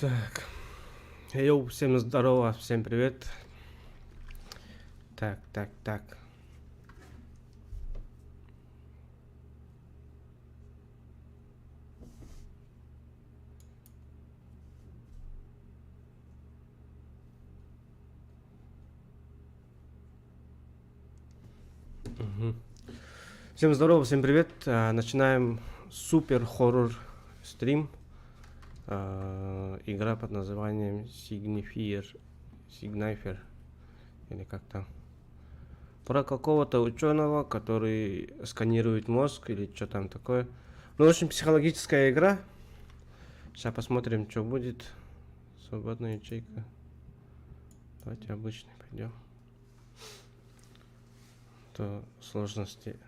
Так. Йоу, всем здорово, всем привет. Так, так, так. Угу. Всем здорово, всем привет. Начинаем супер хоррор стрим. Игра под названием Signifier. Signifier. Или как там. Про какого-то ученого, который сканирует мозг или что там такое. Ну, в общем, психологическая игра. Сейчас посмотрим, что будет. Свободная ячейка. Давайте обычный пойдем. То сложности.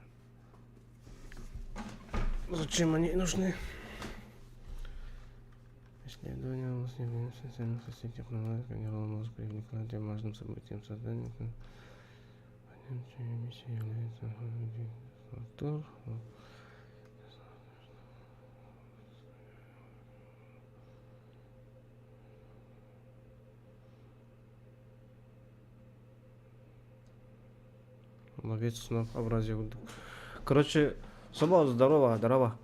Зачем они нужны? Исследование мозг привлекла тем важным событием создания миссией является фактор. Ловец снов абразия курдук. Короче, собо здорово, здорово.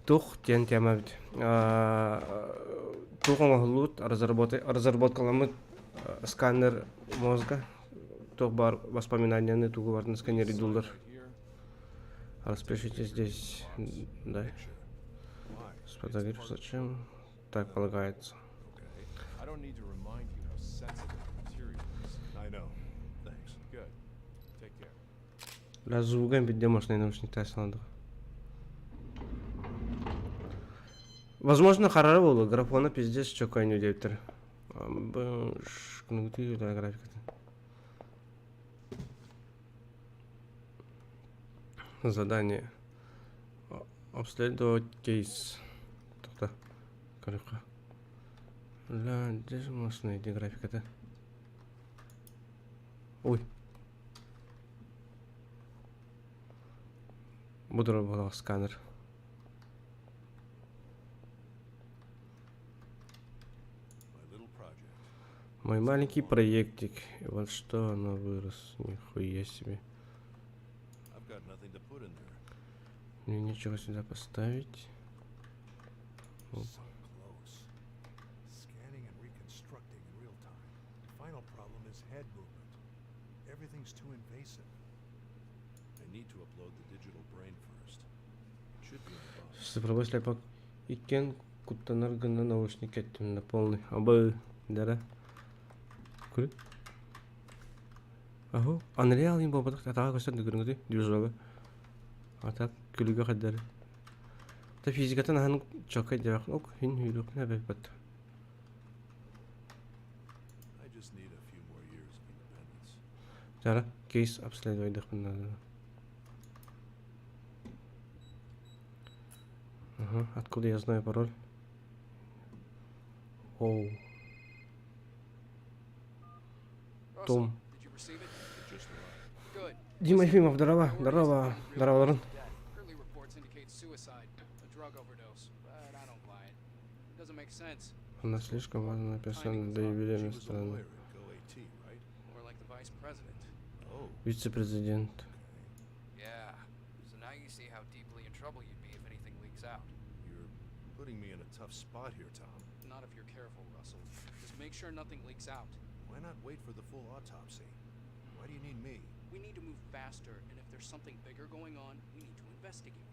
Тух диэн тема эбит. Туох оҥоһуллубут разработкаламмыт сканер мозга туох баар воспоминанияны тугу барытын сканердууллар. Распишите здесь, да. Сфотографировать зачем? Так полагается. Бля, звугом бирде можно наушник надо. Возможно, харары болу, графона пиздец чокойну диэбиттэр. Графиката. Задание. Обследовать кейс. Тоқта. Көрүөххэ. Бля, где же можно найти графиката? Ой. Буду буолар сканер. Мой маленький проектик. И вот что оно вырос. Нихуя себе. Мне нечего сюда поставить. Оп. Цифровой слепок. Иккен куттанар гына наушник кэттим на полный. Абы, дара. Күл. Аһу, Unreal им буолбатах атаҕа көстөн көрүҥүтүй движога. А так күлүгө хайдары. Та физикатын аһан чоккай диэбэх ок хин hүүрүөхпүн эбэппэт. Жара кейс обследовайдахпын надо. Ага, откуда я знаю пароль? Оу. Том. Дима Ефимов, здорово, здорово, здорово, Лорен. Она слишком важная персона для юбилейной страны. Вице-президент. Putting me in a tough spot here, Tom. Not if you're careful, Russell. Just make sure nothing leaks out. Why not wait for the full autopsy? Why do you need me? We need to move faster, and if there's something bigger going on, we need to investigate.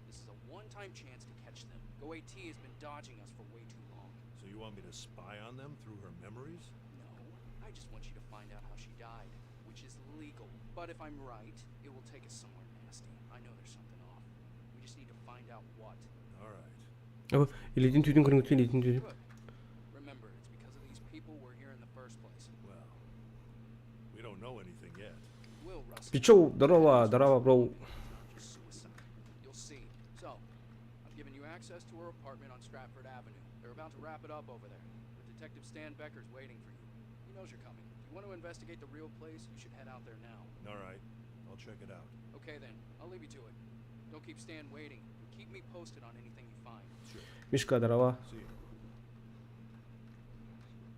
This is a one-time chance to catch them. GoAT has been dodging us for way too long. So you want me to spy on them through her memories? No, I just want you to find out how she died, which is legal. But if I'm right, it will take us somewhere nasty. I know there's something off. We just need to find out what. All right. Абы, илиитин түүтүн көрүҥүттэн илиитин түүтүн. Good. Remember, it's because of these people we're here in the first place. Well, we don't know anything yet. Will, Russell. Пичоу, здорово, здорово, бро. Just suicide. You'll see. So, I've given you access to her apartment on Stratford Avenue. They're about to wrap it up over there. But Detective Stan Becker's waiting for you. He knows you're coming. If you want to investigate the real place, you should head out there now. All right. I'll check it out. Okay then, I'll leave you to it. Don't keep Stan waiting, and keep me posted on anything you find. Sure. Мишка, здорово. See you.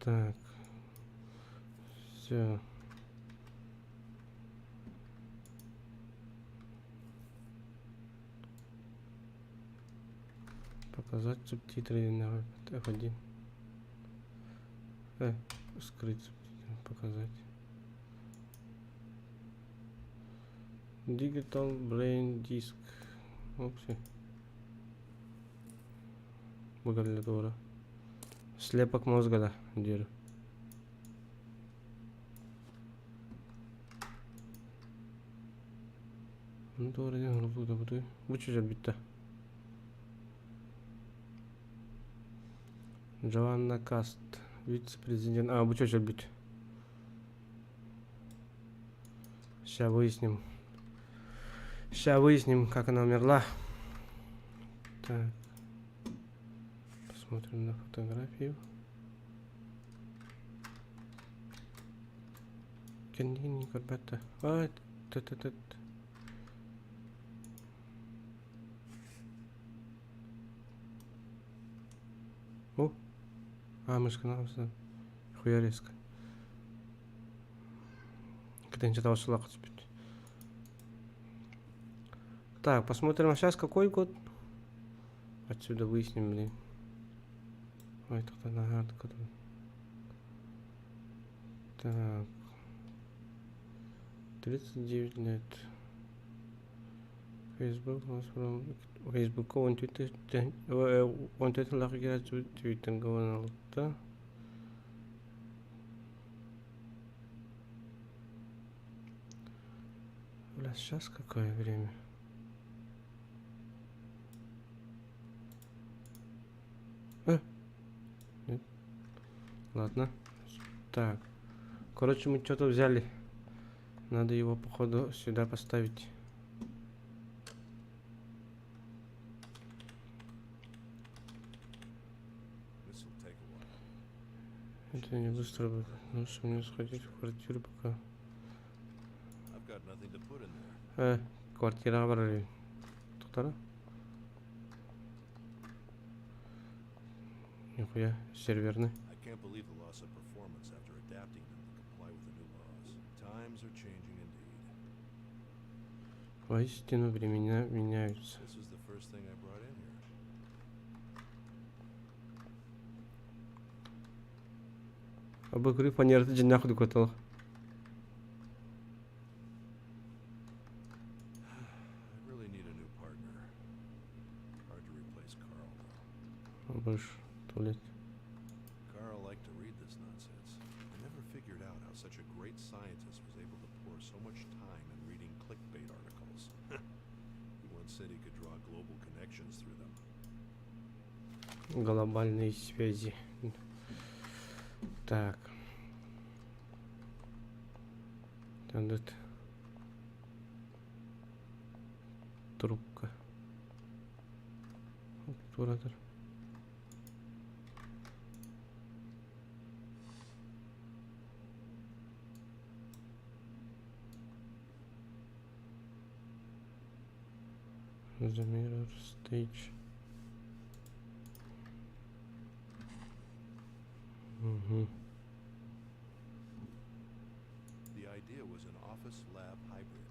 Так. Все. Показать субтитры на F1. Скрыть субтитры. Показать. Digital Brain Disk. Опси. Выглядит Слепок мозга, да, диир. Ону туора диэн холбуу Бу чүчэрбиттэ. Джоанна Каст, вице-президент. А, бу чөчөрбүт. Сейчас выясним. Сейчас выясним, как она умерла. Так. Посмотрим на фотографию. Кэннигин көрбөттө. Ай, т т т О! А, мышканы хамсатан. Хуя резко. Кытынча тавсылақ түспүт. Так, посмотрим, а сейчас какой год? Отсюда выясним, блин. Ой, тогда на Так. 39 лет. Facebook Facebookка 14 сыллаах киирээччибит Твиттергэ уон Бля, сейчас какое время? Э? Нет. Ладно. Так. Короче, мы что-то взяли. Надо его, походу, сюда поставить. Это не быстро будет. Лучше мне сходить в квартиру пока. Квартираҕа барар Тохтара. Нихуя, серверный. I can't believe the loss of performance after adapting them to comply with the new laws. Times are changing indeed. Воистину времена меняются. This is the first thing I brought in here. Обыкры фанераты дьиннээх курдук I really need a new partner. Hard to replace Carl, though. Больше туалет. Carl liked to read this nonsense. I never figured out how such a great scientist was able to pour so much time in reading clickbait articles. he once said he could draw global connections through them. Глобальные связи. Так. Там тут трубка. Обтуратор. The mirror stage. Угу. The idea was an office lab hybrid.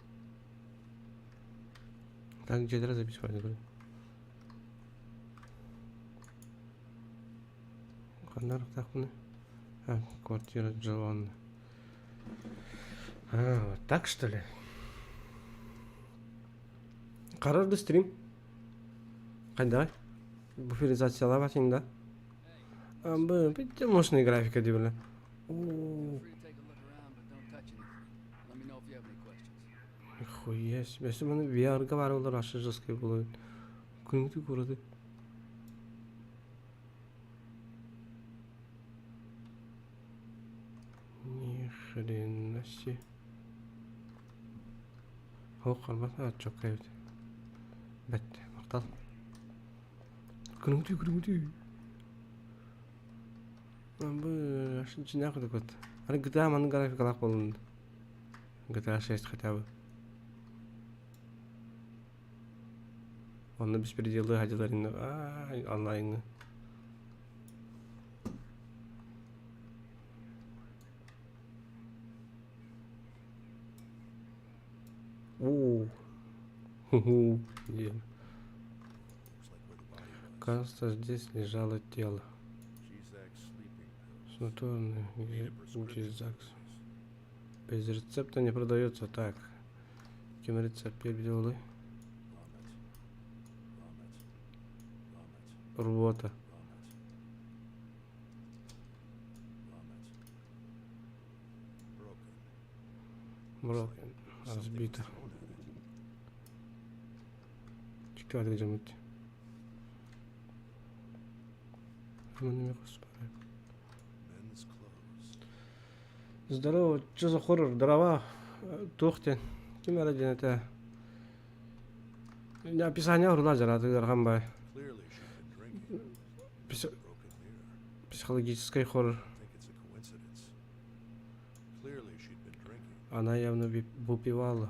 Так, где записывать, говорю. Ханна барыахтаахпыный? А, квартира Джованны. А, вот так что ли? Харар да стрим. Хайдаҕый? Буферизациялаабат да? А, бу, бит мощный графика диэбилэ. Feel free to take a look around, but don't touch anything. Let me know if you have any questions. Нихуя себе. Если бы VR-га баар буоллар аше жесткий буолуо. Күнү курады. Ни хрена себе. О, харбат, а, чокка эбит. Бэт, махтал. Күнү күнү. Бу дьиҥнээх курдук. Аны GTA маннык графикалаах буоллун. GTA 6 хотя бы. Онно беспределы хадьыларын онлайҥҥа. Уу. Ху-ху. Диэн. Looks like where the body was. Кажется, здесь лежало тело. G-Zack sleeping pills. Снотворное. Need a prescription for Гизакс. these. Без рецепта не продается. Так. Ким рецепт перевели? Vomit. Vomit. Vomit. Рвота. Vomit. Vomit. Broken. Broken. Something was Разбито. thrown at it. Чикатило дьоммут. Манна господи. Men's clothes. Здорово, что за хоррор? Дрова. Туох диэн. Ким эрэ диэн этэ. Описание урула жаратыгар бай. Clearly she'd been drinking. Пси- Broken mirror. Психологический хоррор. I think it's a coincidence. Clearly she'd been drinking. Она явно выпивала.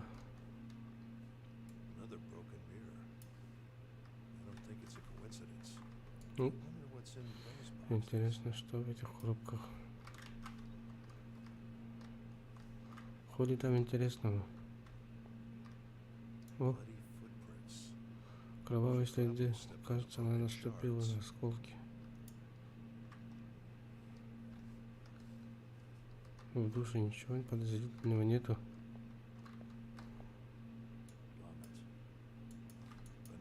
Another broken mirror. I don't think it's a coincidence. Ну. I wonder what's in those boxes. Интересно, что в этих коробках. Хули там интересного? О, Bloody footprints. кровавые следы. Кажется, она наступила на осколки. В душе ничего подозрительного нету. Vomit.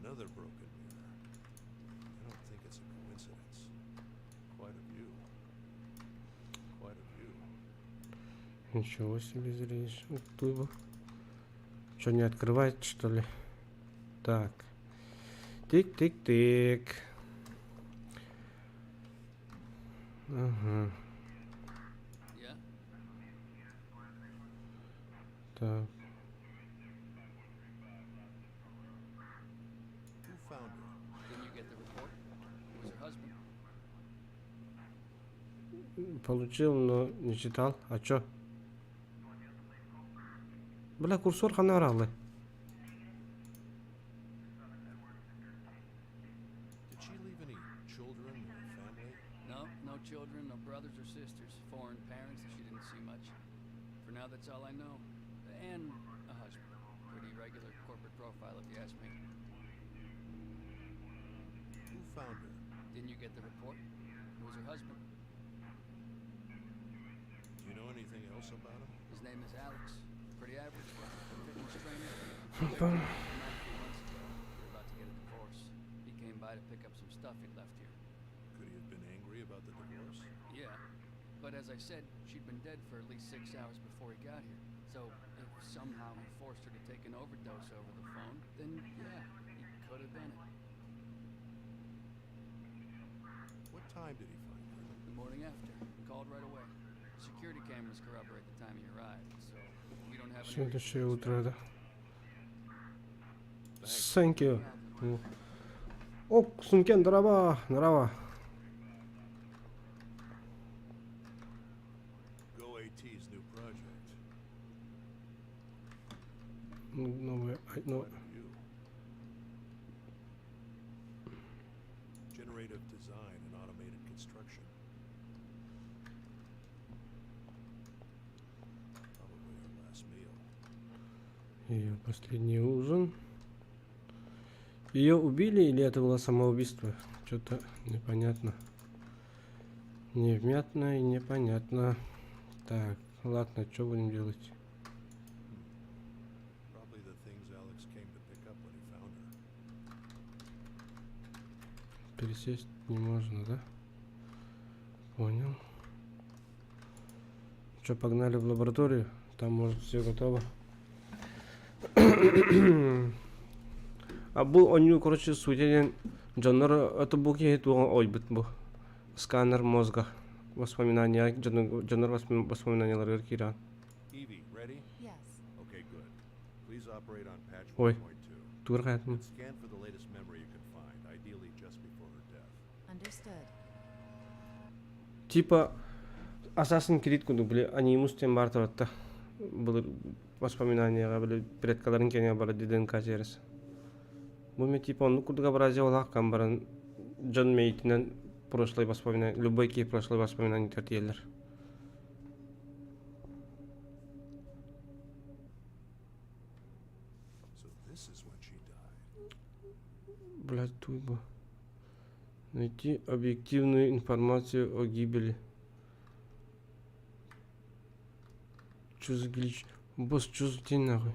Another broken mirror. I don't think it's a coincidence. Quite a view. Quite a view. Ничего себе зрелище. Ух ты бы. Что, не открывает, что ли? Так. Тик-тик-тик. Ага. Yeah? Так. Who found her? Didn't you get the report? It was her husband. Получил, но не читал. А чё? Бля, курсор ханна бараллай. Did she leave any children or family? No, no children, no brothers or sisters, foreign parents that she didn't see much. For now, that's all I know. And a husband. Pretty regular corporate profile, if you ask me. Who found her? Didn't you get the report? It was her husband. Do you know anything else about him? His name is Alex. Pretty average guy. Fitness trainer. They were married a few months ago. They're about to get a divorce. He came by to pick up some stuff he'd left here. Could he have been angry about the divorce? Yeah. But as I said, she'd been dead for at least 6 hours before he got here. So if somehow he forced her to take an overdose over the phone, then yeah, he could have done it. What time did he find her? The morning after, called right away. Security cameras corroborate the time he arrived, so we don't have any reason to Следующее утро, suspect. да. Thanks. Thank you. Problem. О, Сункен, дороба, здорово. Go AT's new project. Новое, ну, Quite a view. Generative design and automated construction. Probably her last meal. Ее последний ужин. Ее убили или это было самоубийство? Что-то непонятно. Невнятно и непонятно. Так, ладно, что будем делать? Probably the things Alex came to pick up when he found her. Пересесть не можно, да? Понял. Что, погнали в лабораторию? Там, может, все готово. А был он, короче, судья дьоннор это был ой бу сканер мозга воспоминания дьоннор воспоминанияларыгар киирэн. Evie, ready? Yes. Okay, good. Please operate on patch Ой. 1.2. Тугар Scan for the latest memory you can find, ideally just before her death. Understood. Типа Assassin's Creed курдук били анимус диэн баар этэ были воспоминания были предкаларын киэнэ бары ДНК через. Бу эмиэ типа оннук курдук образия баран дьон мэйиитинэн прошлое воспоминание любой киһи прошлое воспоминание тиийэллэр. Блядь, туйба. Найти объективную информацию о гибели. Чё за глич? Босс, чё за день нахуй?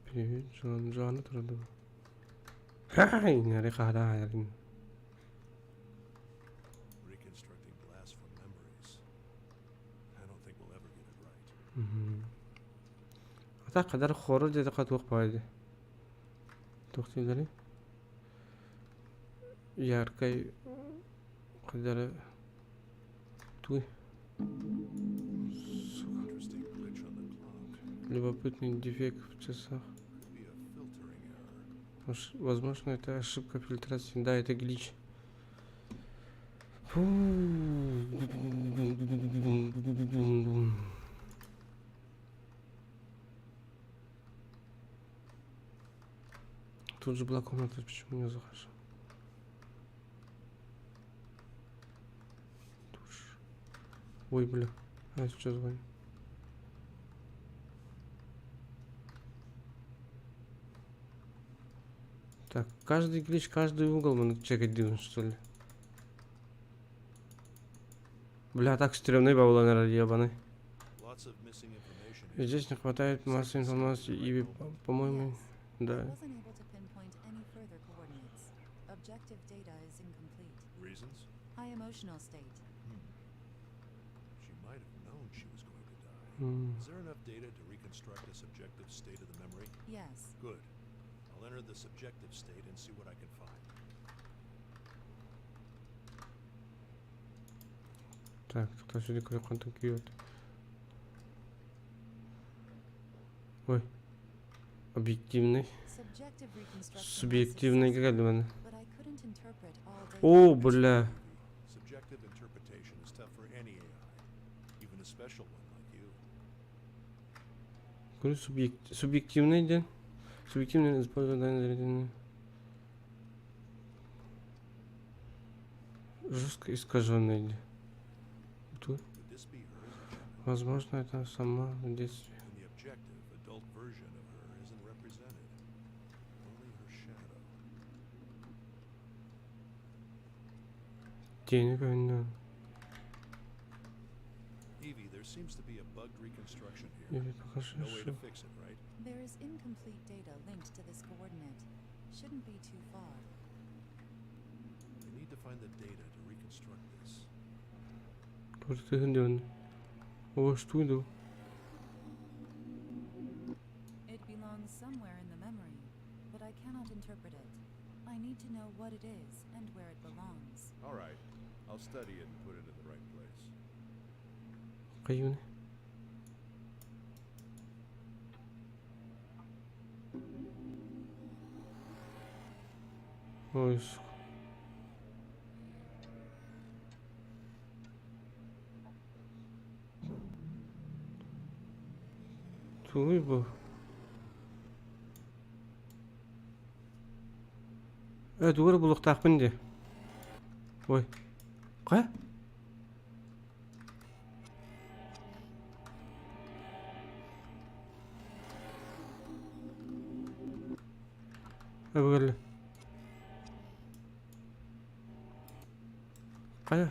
Привет, Джоан. Джоанна Трудова. Ха-ха, Reconstructing glass from memories. I don't think we'll ever get it right. А так қадар хоррор деді қатуық байды. Тоқтилері. Яркай қадары туй. Interesting glitch on the clock. Любопытный дефект в часах. Could be a filtering error. Возможно, это ошибка фильтрации. Да, это глич. Фу. Тут же была комната, почему не захожу? Душ. Ой, бля. А сейчас звоню. Так, каждый глич, каждый угол мы чекать должен, что ли? Бля, так стрёмный бабла, наверное, ебаный. Lots of missing information here. Здесь не хватает массы информации и, по-моему, Yes. да. I wasn't able to pinpoint any further coordinates. Objective data is incomplete. Reasons? High emotional state. Hmm. She might have known she was going to die. М. Is there enough data to reconstruct a subjective state of the memory? Yes. Good. I'll enter the subjective state and see what I can find. Так, кто сюда контакт кьют? Ой. Объективный. Subjective reconstruction was Субъективный successful, какая but I couldn't interpret all data. О, бля. Subjective interpretation is tough for any AI, even a special one like you. Говорю, субъективный день. Субъективный использование данных. Жестко искаженный. Тут, Could this be her as a child? возможно, это сама в детстве. In the objective, adult version of her isn't represented. Only her shadow. Тень какая-то. Evie, there seems to be a bugged reconstruction here. Или покажи, No way to что. fix it, right? There is incomplete data linked to this coordinate. Shouldn't be too far. I need to find the data to reconstruct this. Тоже ты где О, что это? It belongs somewhere in the memory, but I cannot interpret it. I need to know what it is and where it belongs. All right. I'll study it and put it in the right place. Каюны. Ой, сука. Туй бу. Э, дугар булуктаахпын де. Ой. Кая? Э, бүгерле. Кая?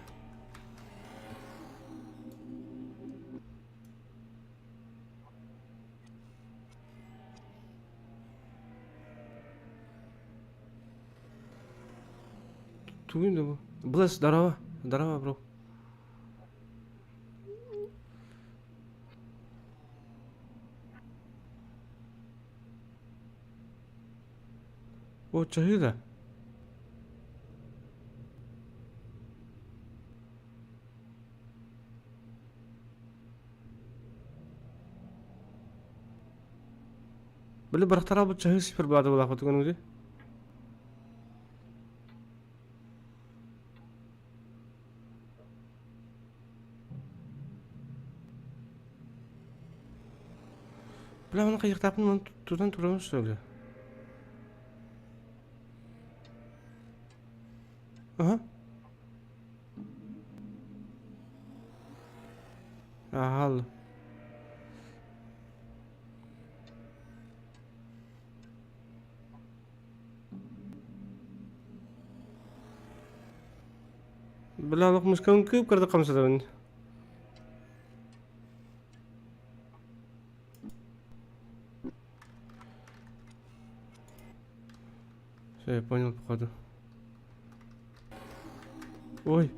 Тугун да бу. Блэс, здорово. Здорово, бро. О, чаһыда. Били барахтара бу чаһы сипер баады булаах тугун уди. Бля, оны кыйыктапын мен тутан турабын что ли? Ага. Ага. Бля, олох мускан кыып кырдык хамсатабын. Все, я понял, походу. Ой.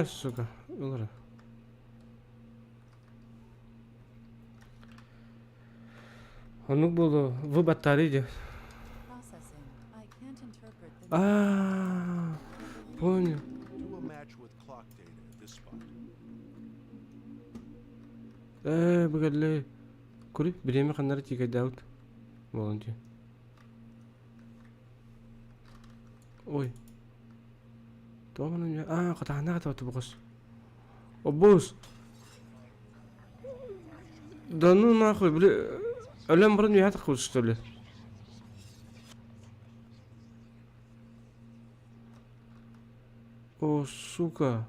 Сука. Ылара. Оннук буолуо. Вы баттаары дии. А, понял. Ээ, бүгэллэ. Кури, бириэмэ ханнары тиикэйдээбит. Буолан дии. Ой. Тоҕо Аа, хатаһына хатабыт букус. Обус. Да ну нахуй, бля. Өлөн баран үөһэ таххыбыт что ли? О, сука.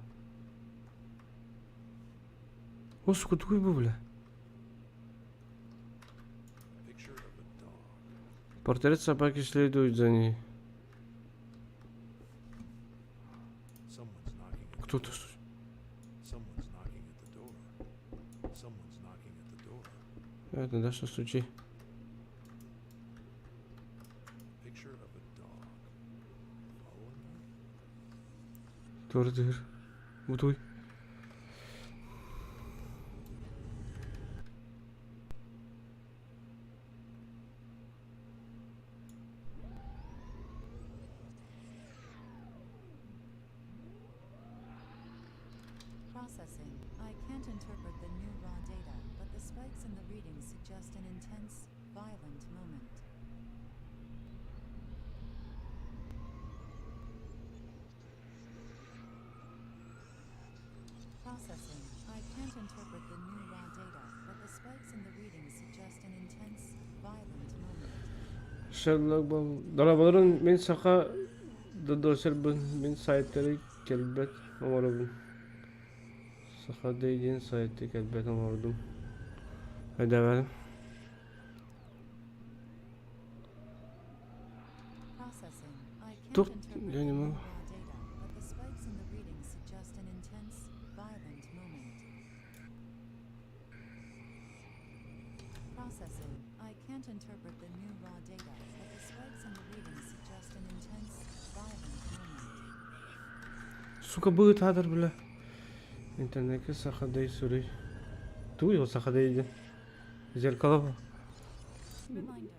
О, сука, тугуй бу, бля. Портрет собаки следует за ней. Кто-то Это да, что стучи. Тур-дыр. Бутуй. Processing. I can't interpret the new raw data, but the spikes in the readings suggest an intense, violent moment. Processing. I can't interpret the new raw data, but the spikes in the readings suggest an intense, violent moment. Sherlock Holmes. Дорабаларын мин саха додосербын мин сайтары кэлбэт оҥоробун. Саха диэн сайты кэлбэт оҥордум. Өйдөөбөтүм. Processing. I can't Тух interpret я the не new могу. raw data, but the spikes in the readings suggest an intense, violent moment. Processing. I can't interpret the new raw data, but the spikes in the readings suggest an intense, violent moment. Сука быт хатар бля. Интернетке сахадай суруй. Туй ол сахадай диэн. Зеркало. Reminder.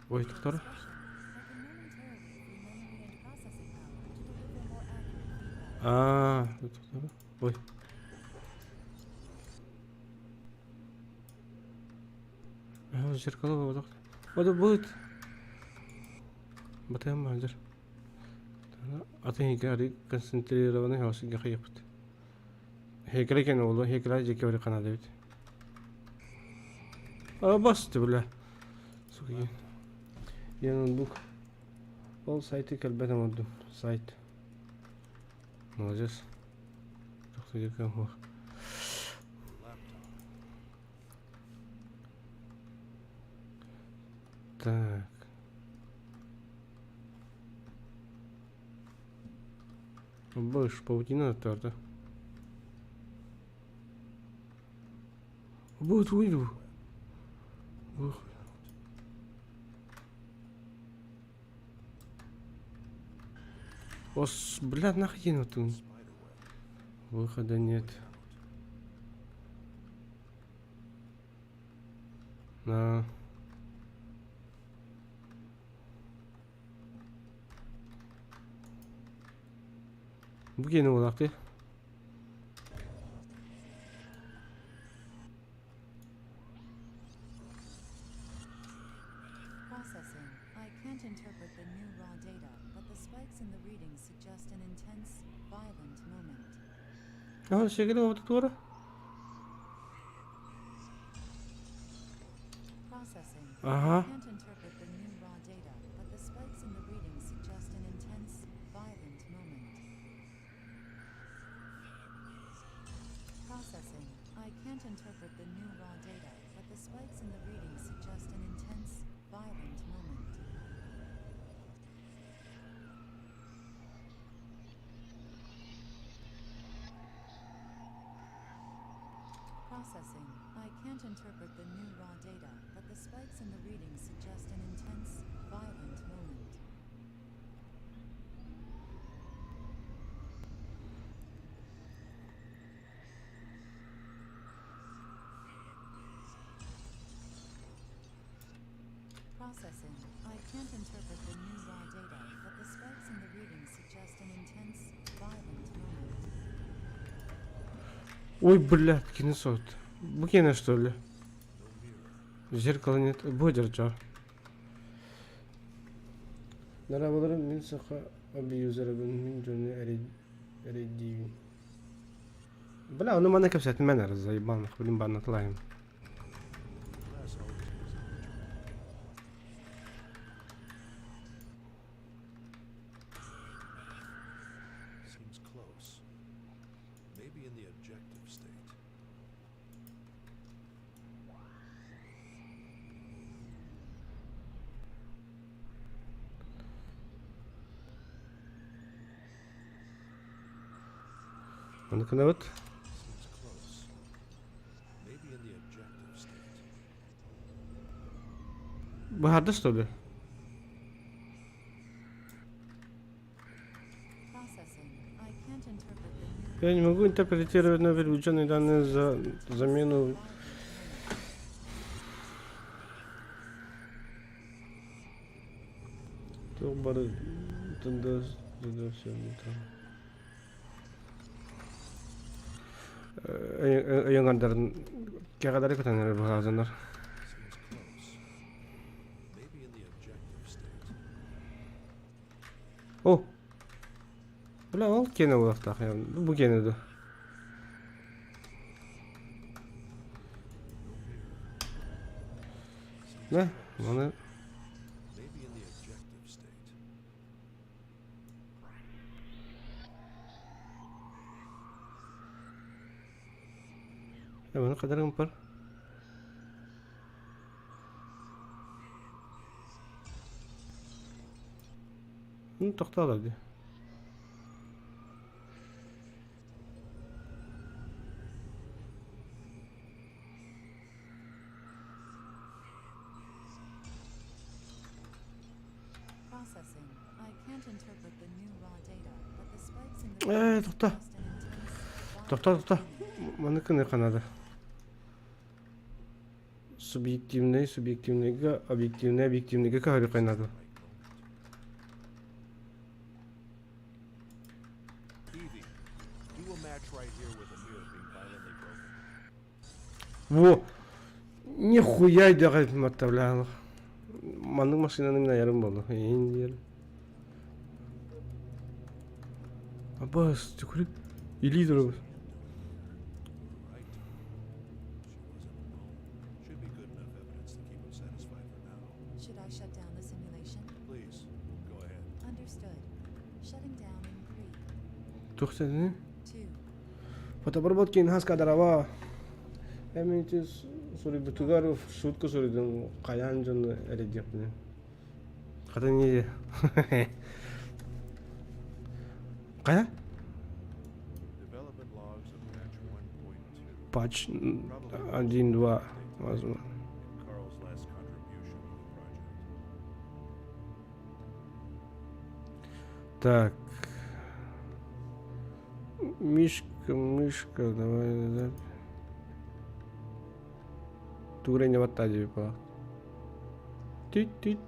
Ой, With доктор. discretion, I can momentarily free memory and processing power to deliver more accurate feedback. А, доктор. Ой. А, зеркало вот. Вот будет. Батайым мальдер. Атын хикари концентрированный хаосыга хайыппыт. Хекре кен олу, хекре жеке бери канады бит. А басты бля. Сука. Я ноутбук. Ол сайты кэлбэтем ордум. Сайт. Молодец. Тохтуга кам Так. Больше паутина тарда. Будет выйду. Ос, бля, нахрен тут. Выхода нет. На. Бу киэни буолаахтыы. Processing. I can't interpret the new raw data, but the spikes in the readings suggest an intense, violent moment. Аа, сигэри туора. Processing. Аха. I can't interpret the new raw data, but the spikes in the readings suggest an intense, violent moment. Processing. I can't interpret the new raw data, but the spikes in the readings suggest an intense, violent moment. Processing. I can't interpret the new raw data, but the spikes in the readings suggest an intense, violent moment. Processing. I can't interpret the new raw data, but the spikes in the readings suggest an intense, violent moment. Ой, блядь, кинесот. Бу киэнэ что ли? Зеркала нет. Бу держа. Дорооболорун мин саха абьюзерабын мин дьону эрэйдиибин. Бля, ону маны кэпсэтимэн эрэ заебал нахуй, блин баннатлайым. Glass always gives out the truth. Seems close. Maybe in the objective state. Ону гынабыт. Seems close. Maybe in the objective state. Быһаарда что ли? Processing. I can't interpret the new Я не могу интерпретировать новые привлеченные данные за замену. Туох бары тында там. Өйөҥардарын кэҕэлэри көтөн эрэр быһаазанар. Seems close. Maybe in the objective state. О! Бля, ол киэнэ буолуохтаах бу киэнэ дуо? No mirror. Seems Да, close. маны Maybe in the objective state. Маны хадарым пар. Ну, тохтоолор дии. Processing. I can't interpret the new raw data, but the spikes in the Ээ, readings тохтоо. suggest an intense, Тохтоо, violent тохтоо. moment. Маны кыныха надо. Субъективный, субъективныйга, объективный, объективныйга көһөрүөххэ надо. Right moment. Evie, do a match right here with a mirror being violently broken. Во! Нихуя идэҕэ маттавляах. Маннык машинаны мин айарым буолла. Эйин диэр. Абас, түкүрүк. Илии турабыт. Right. She wasn't alone. Should be good enough evidence to keep him satisfied for now. Should I shut down the simulation? Please, go ahead. Understood. Shutting down in three, Туох сэтини? two, Фотобработки инхас кадарава. Эми ити суруйбутугар шутка суруйдум. Хайаан дьону эрэйдиэхпинэ. Хата не Хайа? Development logs of patch 1.2. Патч Probably the most 1, 2, updated возможно. and Carl's last contribution to the project. Так. Мишка, мышка, давай, да. Тугрень ваттади по. Тит-тит.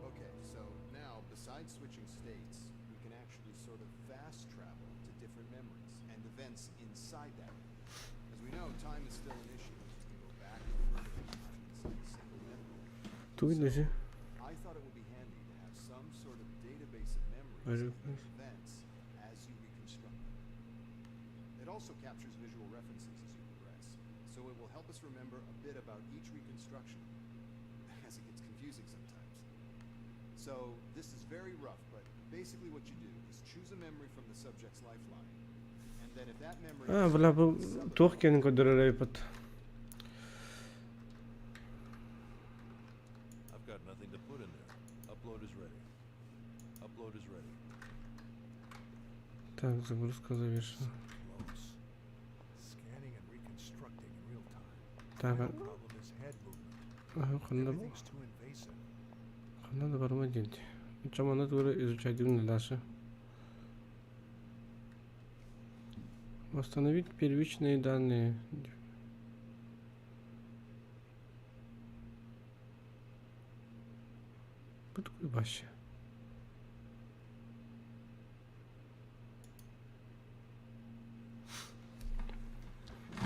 Okay, so now, besides switching states, we can actually sort of fast travel to different memories and events inside that memory. As we know, time is still an issue. You can go back and further in time inside a single memory. Тугун I thought it would be handy to have some sort of database of memories and their events as you reconstruct them. It also captures visual references as you progress, so it will help us remember a bit about each reconstruction, as it gets confusing sometimes. So this is very rough, but basically what you do is choose a memory from the subject's lifeline, and then if that memory А, is бля, бу sub туох киэнин көрдөрөр эбиппит. I've got nothing to put in there. Upload is ready. Upload is ready. Так, загрузка завершена. Close. Так, ханна ханна да барыма диэн. Чаманы тугу изучать дальше. Восстановить первичные данные. Бу такой вообще.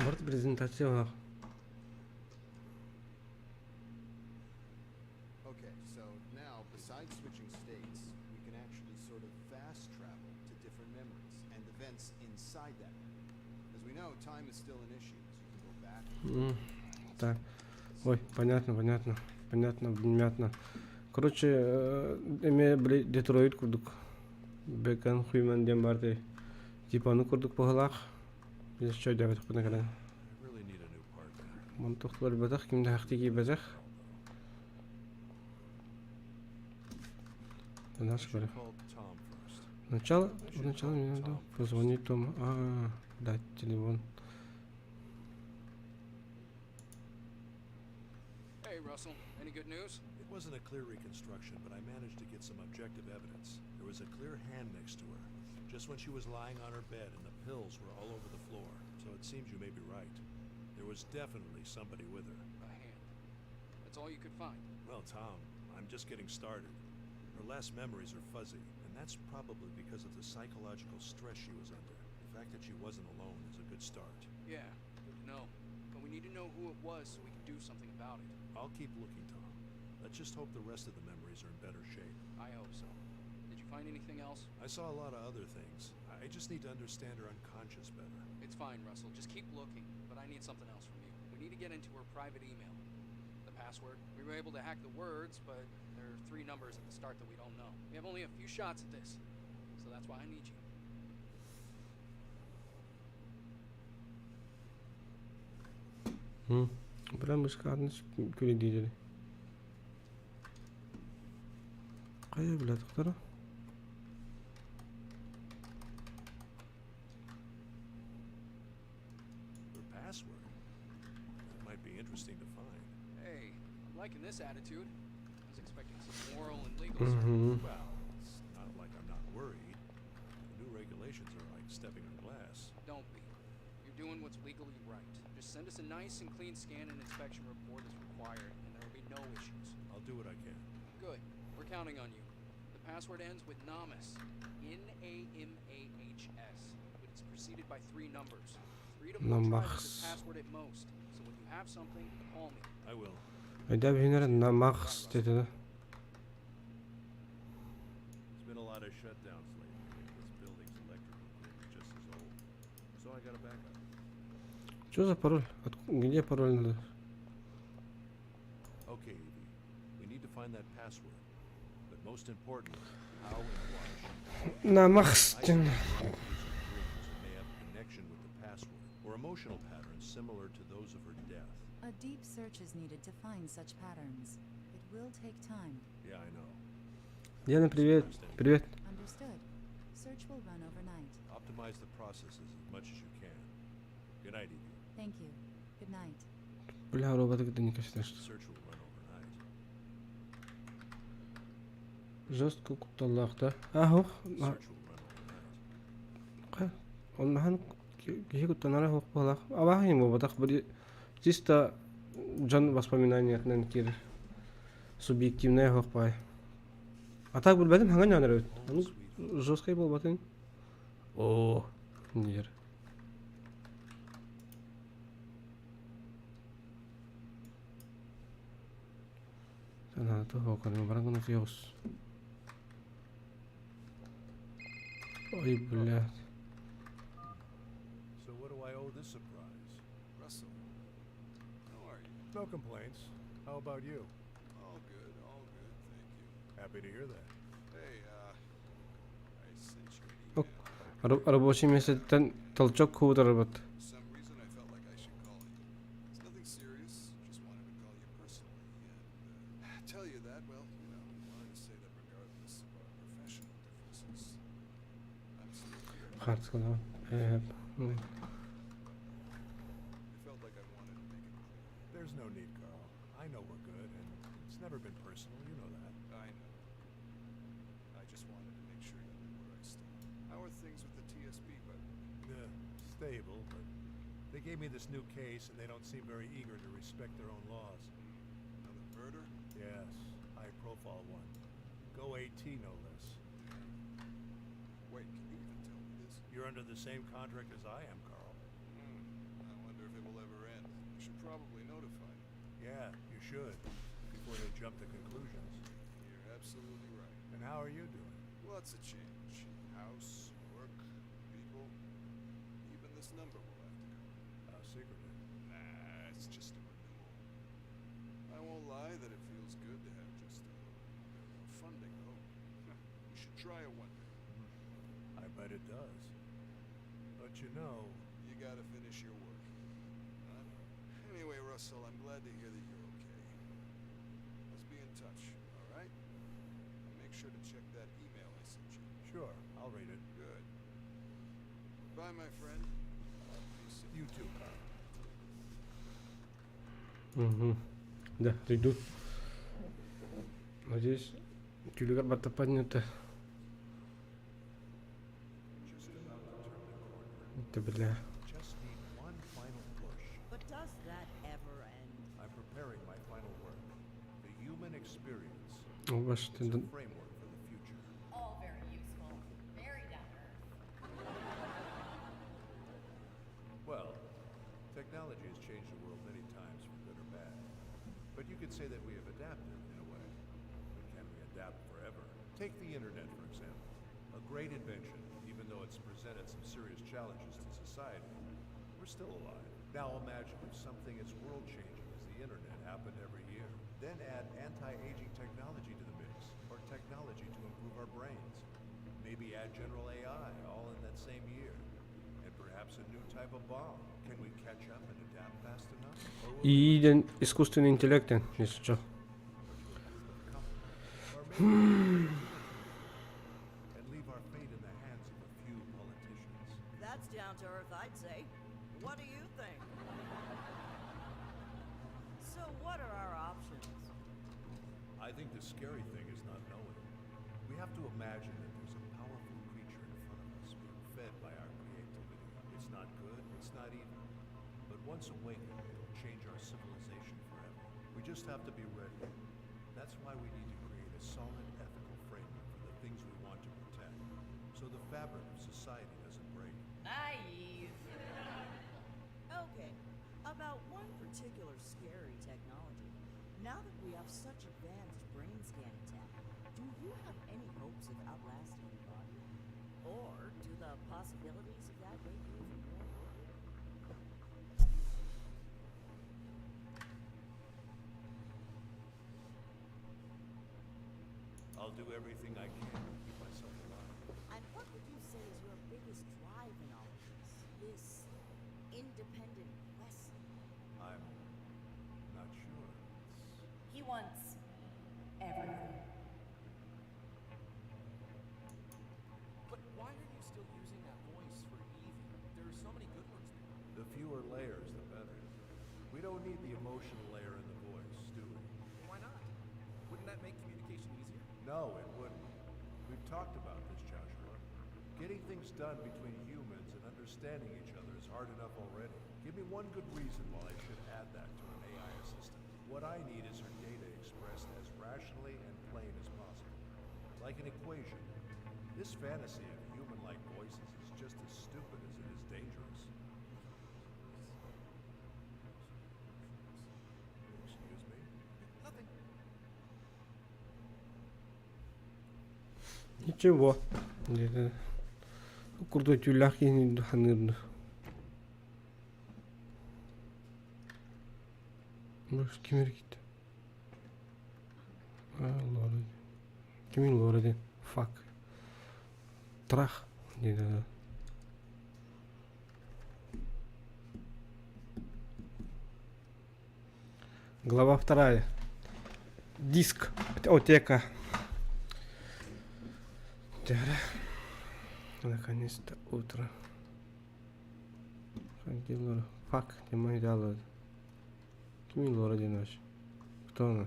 Барт презентация. Okay, so now, besides switching states, we can actually sort of fast travel to different memories and events inside that memory. As we know, time is still an issue, as you can go back. Так. Ой, понятно, понятно. Понятно, понятно. Короче, эмиэ били Детройт курдук. Бекон Хуйман диэн баар дии. Типа ону курдук быһыылаах. Еще диэбэтэхпинэ кэлэн. I really need a new partner. Мантух барбатах, ким да хахти киирбэтэх. I Наш should говорю. call Tom first. Сначала, сначала мне надо позвонить Тому. А, дать телефон. Hey, Russell. Any good news? It wasn't a clear reconstruction, but I managed to get some objective evidence. There was a clear hand next to her, just when she was lying on her bed and the pills were all over the floor. So it seems you may be right. There was definitely somebody with her. A hand. That's all you could find. Well, Tom, I'm just getting started. Her last memories are fuzzy, and that's probably because of the psychological stress she was under. The fact that she wasn't alone is a good start. Yeah, good to know. But we need to know who it was so we can do something about it. I'll keep looking, Tom. Let's just hope the rest of the memories are in better shape. I hope so. Did you find anything else? I saw a lot of other things. I just need to understand her unconscious better. It's fine, Russell. Just keep looking, but I need something else from you. We need to get into her private email. The password. We were able to hack the words, but there are three numbers at the start that we don't know. We have only a few shots at this, so that's why I need you. Бля, мышка күлү Хайа, бля, тоқтара. Her password? That might be interesting to find. Hey, I'm liking this attitude. I was expecting some moral and legal mm -hmm. Well, it's not like I'm not worried. The new regulations are like stepping on glass. Don't be. You're doing what's legally right. Just send us a nice and clean scan and inspection report as required, and there will be no issues. I'll do what I can. Good. We're counting on you. The password ends with NAMAS. N-A-M-A-H-S. But it's preceded by three numbers. Three to four tries with Namahs. the password at most. So when you have something, call me. I will. Айда бинер намахс деді. There's been a lot of shutdowns lately. This building's electrical grid is just as old. So I got a backup. Что за пароль? Где пароль надо? Okay, Evie. We need to find that password. But most importantly, how and why she Намахс. I think dreams may have a connection with the password or emotional patterns similar to those of her death. A deep search is needed to find such patterns. It will take time. Yeah, I know. Диана, привет. Привет. Understood. Search will run overnight. Optimize the processes as much as you can. Good night, Evie. Thank you. Good night. Бля, робот это не кашляешь. Search will run overnight. Жестко кутталлаах да. Ахох. Search will run overnight. Оннахан киһи куттанара суох буоллах. Абааһын буолбатах били чисто дьон воспоминаниятынан киирэр. Субъективная суох баай. А так билбэтим хаҥан ньонор эбит. Oh, Ону sweetheart. жесткай буолбатын. Оо, диир. Санаата хоокон баран гына тиос. Ой, блядь. So what do I owe this surprise? Russell, how are you? No complaints. How about you? All good, thank you. Happy to hear that. Hey, I sent you an Oh. email. Рабочий месяцтэн толчок куударбат. For some reason, I felt like I should call you. It's nothing serious. Just wanted to call you personally and tell you that, well, wanted to say that regardless of our professional differences, I'm still here. Хартскалаан. I felt like I wanted to make it clear. Stable, but they gave me this new case and they don't seem very eager to respect their own laws. Another murder? Yes, high profile one. Go AT, no less. Wait, can you even tell me this? You're under the same contract as I am, Carl. Hmm. I wonder if it will ever end. I should probably notify you. Yeah, you should, before they jump to conclusions. You're absolutely right. And how are you doing? Lots of change. House, work, people. Even this number will have to go. How secretive. Nah, it's just a renewal. I won't lie that it feels good to have just a little bit more funding, though. You should try it one day. I bet it does. But you know, You gotta finish your work. I know. Anyway, Russell, I'm glad to hear that you're okay. Let's be in touch, all right? And make sure to check that email I sent you. sure, I'll read it. Good. Bye, my friend. Talk to you soon. You too, Carl. Угу. Да, придут. Надеюсь, түүлүгэр барыта поднято. Just about to turn the corner. Это бля. Just need one final push. But does that ever end? I'm preparing my final work. The human experience. О, башты It's a framework for the future. All very useful. Very down to earth. Well, technology has changed the world many times for good or bad. But you could say that we have adapted in a way. But can we adapt forever? Take the internet, for example. A great invention, even though it's presented some serious challenges to society. We're still alive. Now imagine if something as world-changing as the internet happened every year. Then add anti-aging technology to the mix, or technology to improve our brains. Maybe add general AI all in that same year. And perhaps a new type of bomb. Can we catch up and adapt fast enough? Or will we ИИ диэн искусственный интеллект, если что. or maybe and leave our fate in the hands of a few politicians. That's down to earth, I'd say. What do you think? So, what are our options? I think the scary thing is not knowing. We have to imagine that there's a powerful creature in front of us being fed by our creativity. It's not good, it's not evil. But once awakened, it'll change our civilization forever. We just have to be ready. That's why we need to create a solid ethical framework for the things we want to protect, so the fabric of society doesn't break. Naive. Okay, about one particular scary technology. Now that we have such advanced brain scanning tech, do you have any hopes of outlasting your body? Or do the possibilities of that make you even more worried? I'll do everything I can to keep myself alive. And what would you say is your biggest drive in all of this? This independent quest? I'm not sure. It's He wants everything. But why are you still using that voice for Evie? There are so many good ones now. The fewer layers, the better. We don't need the emotional layer in the voice, do we? Why not? Wouldn't that make communication easier? No, it wouldn't. We've talked about this, Joshua. Getting things done between humans and understanding each other is hard enough already. Give me one good reason why I should add that to an AI assistant. What I need is her data expressed as rationally and plain as possible. Like an equation. This fantasy of human-like voices is just as stupid as it is dangerous. Excuse me? Nothing. Ничего. Где-то курдук түүлээх киһини саныыр. Бу ким эрэ А, Лора. Кимий Лора диэн? Fuck. Трах. Где-то. Глава вторая. Диск. Отека. Дьэ. Наконец-то утро. Где Лора? Fuck, не мой дала. Кимий Лора диэн вообще? Кто она?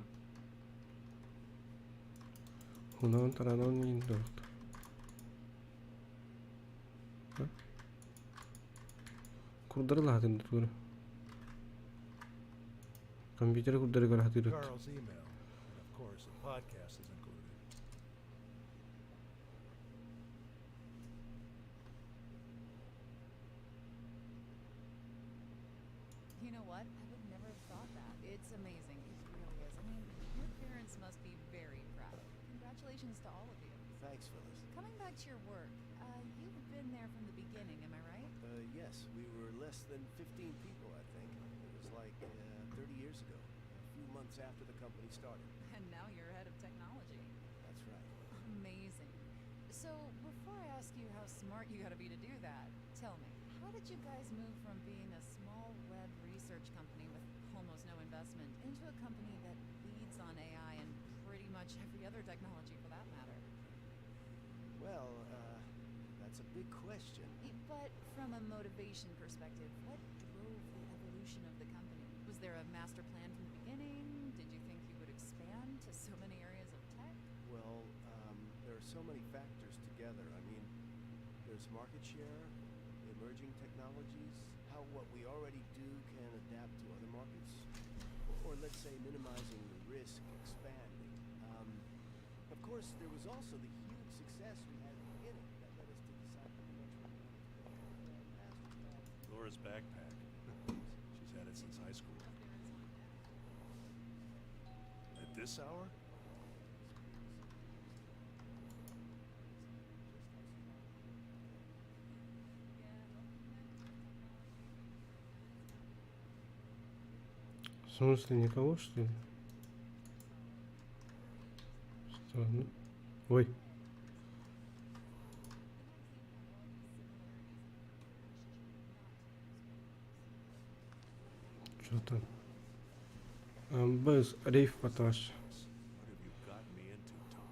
Хунан таранон не. Курдары лаһатын тугура. Компьютер курдары көрө Carl's email, and of course, a podcast is included. You know what? I would never have thought that. It's amazing. It really is. I mean, your parents must be very proud. Congratulations to all of you. Thanks, Phyllis. Coming back to your work, you've been there from the beginning, am I right? Yes, we were less than 15 people, I think. It was like 30 years ago, a few months after the company started. And now you're head of technology. That's right. Amazing. So, before I ask you how smart you gotta be to do that, tell me, how did you guys move from being a small web research company with almost no investment into a company that leads on AI and pretty much every other technology for that matter? Well, that's a big question. But from a motivation perspective, what drove the evolution of the company? Was there a master plan from the beginning? Did you think you would expand to so many areas of tech? Well, there are so many factors together. I mean, there's market share, emerging technologies, how what we already do can adapt to other markets, or let's say minimizing the risk, expanding. Of course, there was also the huge success we had at the beginning that led us to decide pretty much what we wanted to go. Master plan. Laura's backpack. She's had it since high school. At this hour? В смысле, никого, что ли? Странно. Ой. Что там? Без рейф поташ. What have you gotten me into, Tom?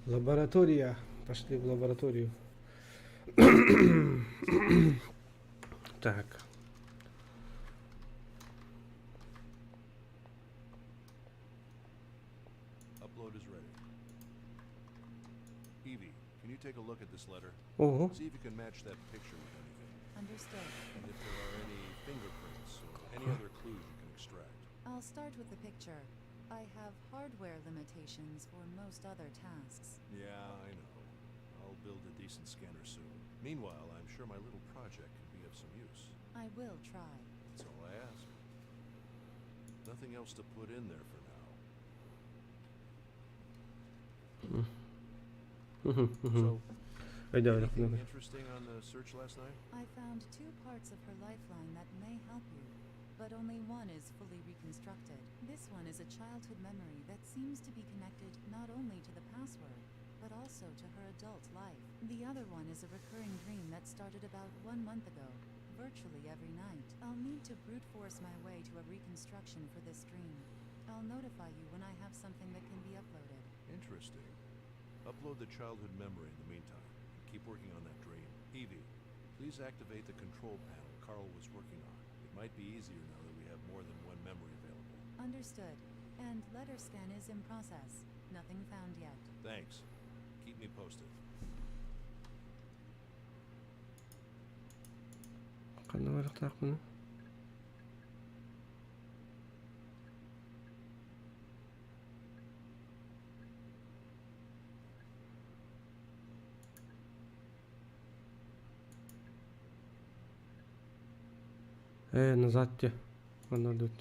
Лаборатория. Пошли в лабораторию. Так. Upload is ready. Evie, can you take a look at this letter? Ого. See if you can match that picture with anything. Understood. And if there are any fingerprints or any other clues you can extract. I'll start with the picture. I have hardware limitations for most other tasks. Yeah, I know. I'll build a decent scanner soon. Meanwhile, I'm sure my little project can be of some use. I will try. That's all I ask. Nothing else to put in there for now. So, Айда, anything айда. interesting on the search last night? I found two parts of her lifeline that may help you, but only one is fully reconstructed. This one is a childhood memory that seems to be connected not only to the password, but also to her adult life. The other one is a recurring dream that started about 1 month ago, virtually every night. I'll need to brute force my way to a reconstruction for this dream. I'll notify you when I have something that can be uploaded. Interesting. Upload the childhood memory in the meantime, and keep working on that dream. Evie, please activate the control panel Carl was working on. It might be easier now that we have more than one memory available. Understood. And letter scan is in process. Nothing found yet. Thanks. Keep me posted. Ханна барыахтаахпыный? Назад те. Манна дут.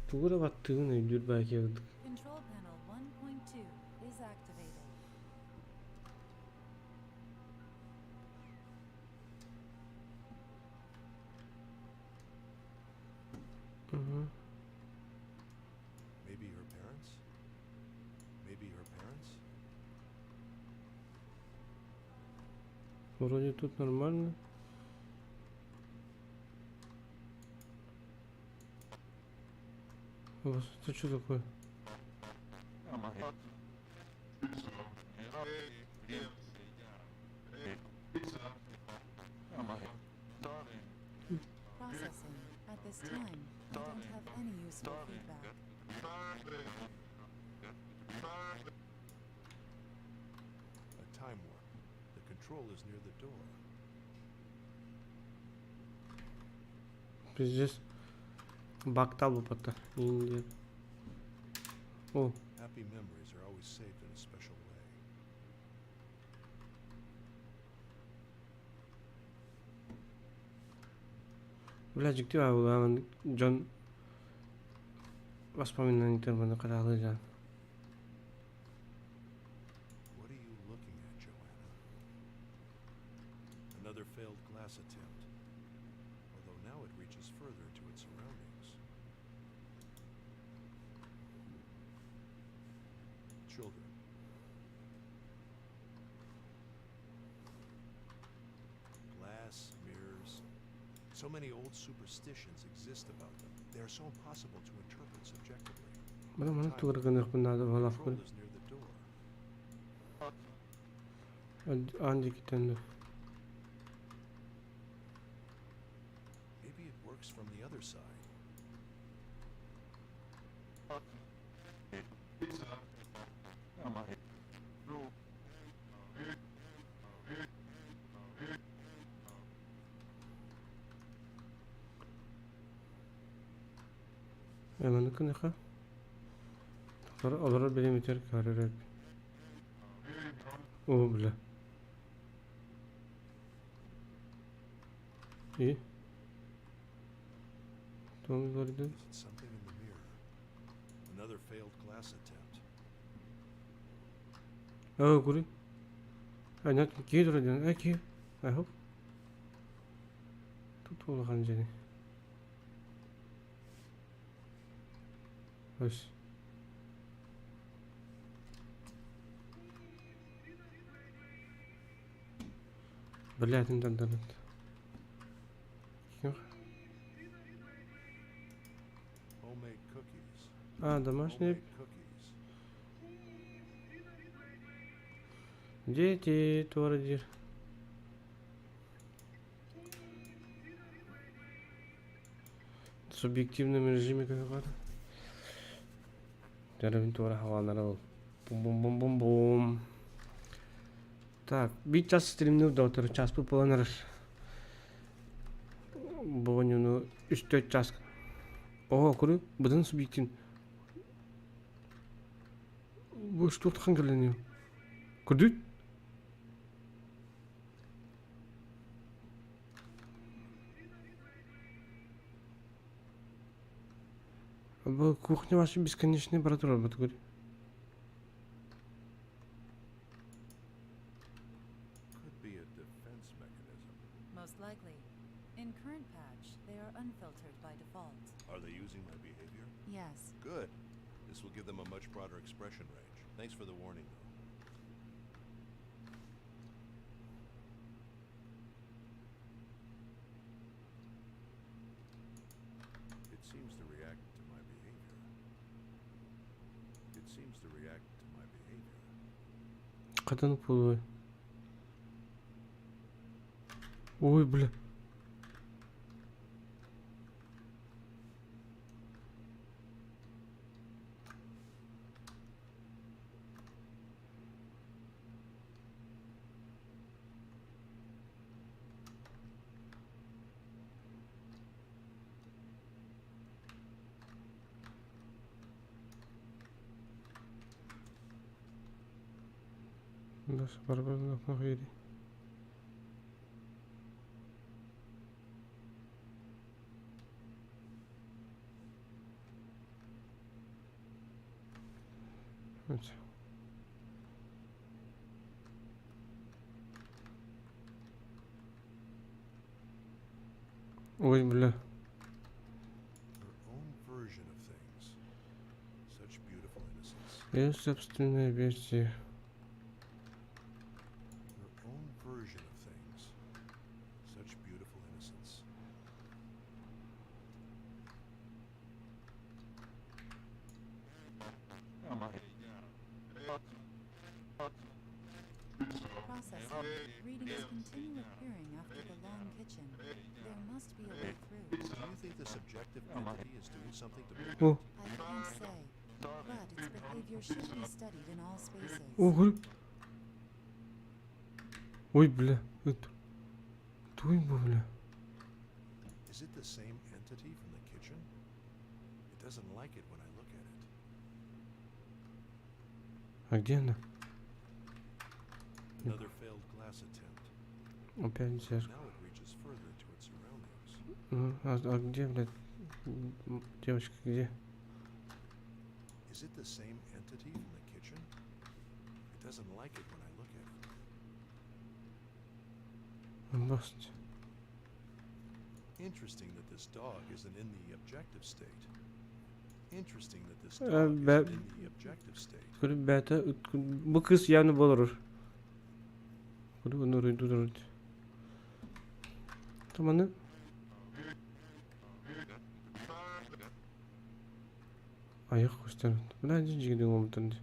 Тугура баттыгын өйдүүр баки Control panel 1.2 is activated. Maybe her parents? Maybe her parents? Вроде тут нормально. Это что такое? Processing. useful feedback. A time warp. The control is near the door. Пиздец. Бактал бы Индия. О. Happy memories are always saved in a special way. Бля, дьикти баар дьон воспоминания манна хараалыжан. What are you looking at, Joanna? Another failed glass attempt. Although now it reaches further into its surroundings. Children. Glass, mirrors. So many old superstitions exist about them. They are so impossible to interpret subjectively. Бана маны тугар гыныахпын наада Control балаахпын. is near the door. Аан диэкиттэн Maybe it works from the other side. Эманы кыныха. Олорор билиметер көрөр. О, бля. И? Том говорит. Is it something in the mirror? Another failed glass attempt. О, гури. А, нет, киһи турар. Э, киһи. I hope. Тут улахан дьиэни. Ось. Блядь, ну да, да. Homemade cookies. А, домашние. Homemade cookies. Дети, туора диир. В субъективном режиме какого-то. Жарабин туора хавалнара Бум-бум-бум-бум-бум. Так, биир час стримнүүр доктор, час бу буолан Бу 3-4 час. О, көрү, быдан субъектив. Бу что хан. Көрдүт? Бу кухня вообще бесконечный брат работает, говорит. Could be a defense mechanism. Most likely. In current patch, they are unfiltered by default. Are they using my behavior? Yes. Good. This will give them a much broader expression range. Thanks for the warning, though. It seems to react to my behavior. It seems to react to my behavior. Хатан буолуой. Ой, бля. Бас барбар нахуйри. Вот. Ой, бля. Her own version of things. Such beautiful innocence. Ее собственная версия. Her own version of things. Such beautiful innocence. Processing. Readings continue appearing after the long kitchen. There must be a way through. you think this objective entity is doing something to block О, it? I can't say, but its behavior should be studied in all spaces. О, көрү. Ой, бля. Это... Туй бу, бля. Is it the same entity from the kitchen? It doesn't like it when I look at it. А где она? Another failed glass attempt. Опять зеркало. Now it reaches further into its surroundings. Ну, а где, блядь? Девочка, где? Is it the same entity from the kitchen? It doesn't like it when I look at it. Господи. Interesting that this dog isn't in the objective state. Interesting that this dog isn't in the objective state. Ребята, бу кыыс явно болор. Куду Таманы. Аяқ көстер. Бля, жигиден омтан.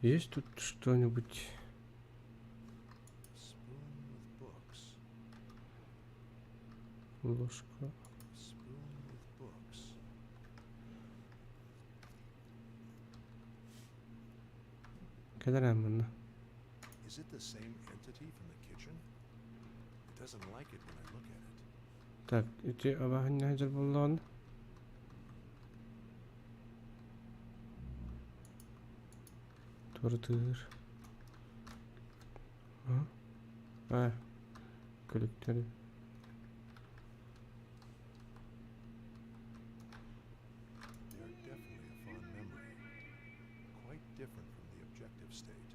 Есть тут что-нибудь? Ложка. Кадарам Is it the same entity from the kitchen? It doesn't like it when I look at it. Так, ити абаһын буллаан. Турдыр. А? А. Коллектор. They are definitely a fond memory. Quite different from the objective state.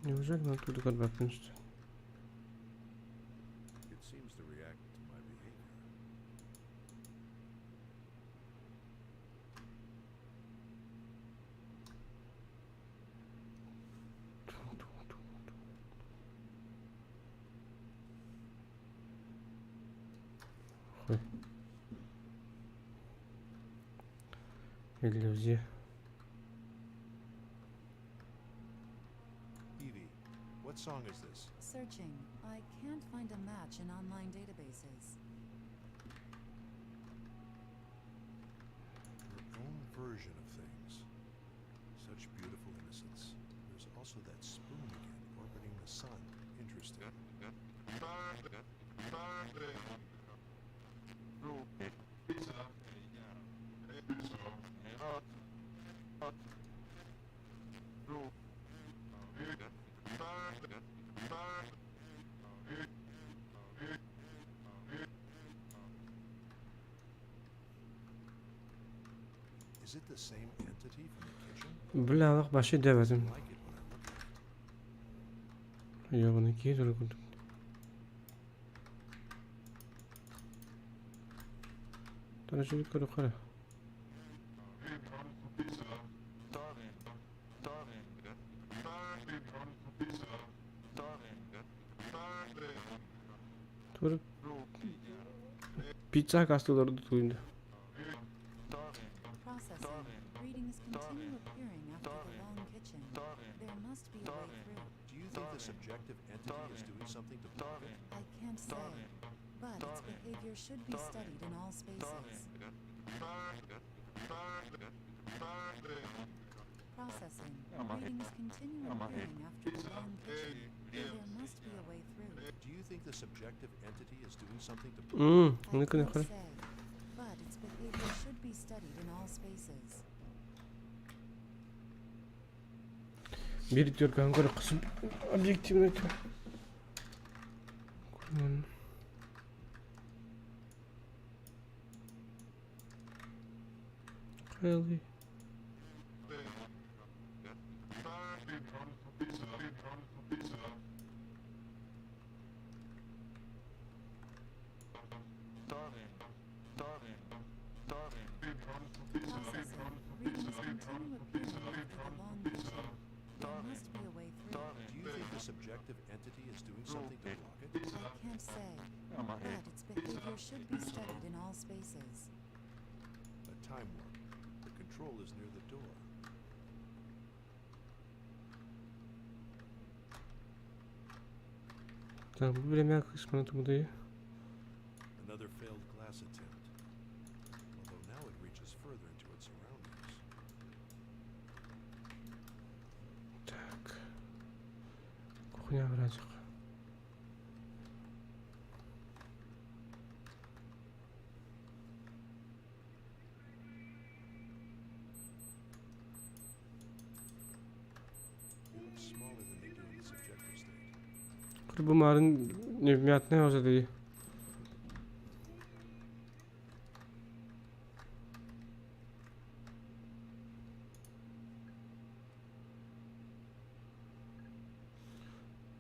Неужели мы оттуда көрбөппүн? It seems to react to my behavior. Хуй. Иллюзия. Evie, what song is this? Searching. I can't find a match in online databases. Her own version of things. Such beautiful innocence. There's also that spoon again, orbiting the sun. Interesting. Is it the same entity from the kitchen? Бля, алах башы дэбэтим. Like it when I look at it. Ебаный кидр курдук. Таражы көрө кара. Тур пицца кастыларды туйду. Processing. Readings continue appearing after the long kitchen. There must be a way through. Do you think this objective entity is doing something to block it? I can't say, but its behavior should be studied in all spaces. Processing. Readings continue appearing after the long kitchen. There must be a way through. Do you think this objective entity is doing something to block I Оны can't кара. say, but its behavior should be studied in all spaces. Бир түркөн көрө кысып объективно айтып. Көрмөн. Кайли. Processing. Readings continue appearing after the long kitchen. There must be a way through. Do you think this objective entity is doing something to block it? I can't say, but its behavior should be studied in all spaces. time warp. The control is near the door. Так, бу бириэмэ кыыс маны тумудуй. Another failed glass attempt. Although now it reaches further into its surroundings. Так. Кухня вражек. They look smaller than they do in the subjective state. Бу марын невмятная уже дии.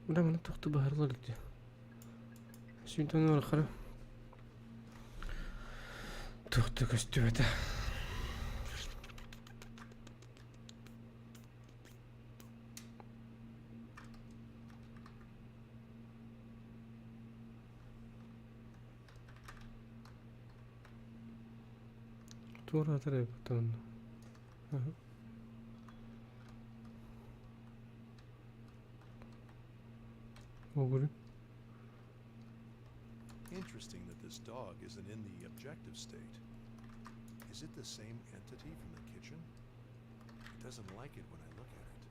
Бля, маны тохту баһарлар дии. Сүүнтэн орахара. Тохту көстүбэтэ. Туора эбит онно. Огуры. Interesting that this dog isn't in the objective state. Is it the same entity from the kitchen? It doesn't like it when I look at it.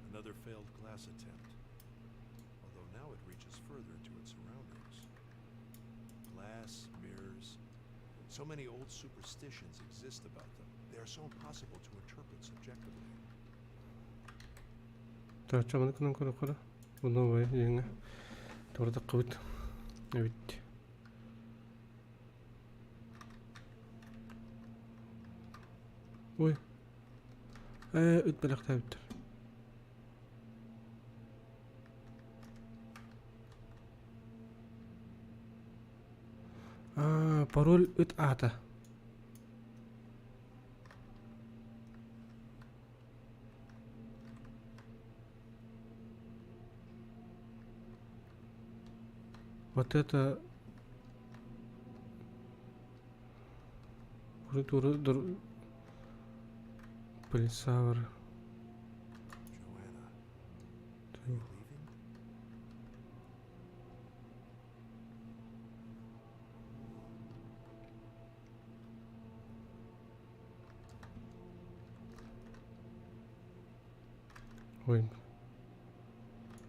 Another failed glass attempt. Although now it reaches further into its surroundings. Glass, mirrors. So many old superstitions exist about them. They are so impossible to interpret subjectively. Так, чаманы кынан көрө көрө. Бу новый деңе. Торда кыбыт. Эбит. Ой. Ыт бэлэхтээбиттэр. А, пароль ыт аата. Вот это Полисавр. Joanna, are you leaving? Ой,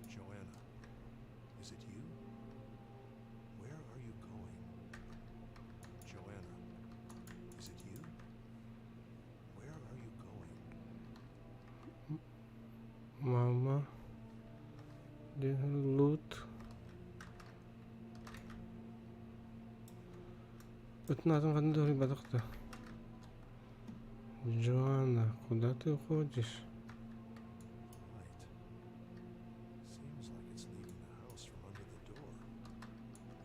Joanna, is it you? Where are you going? Joanna, is it you? Where are you going? Мама. Лут. Ыт аатын ханна бадахта. Джоанна, куда ты уходишь? Light. Seems like it's leaving the house from under the door.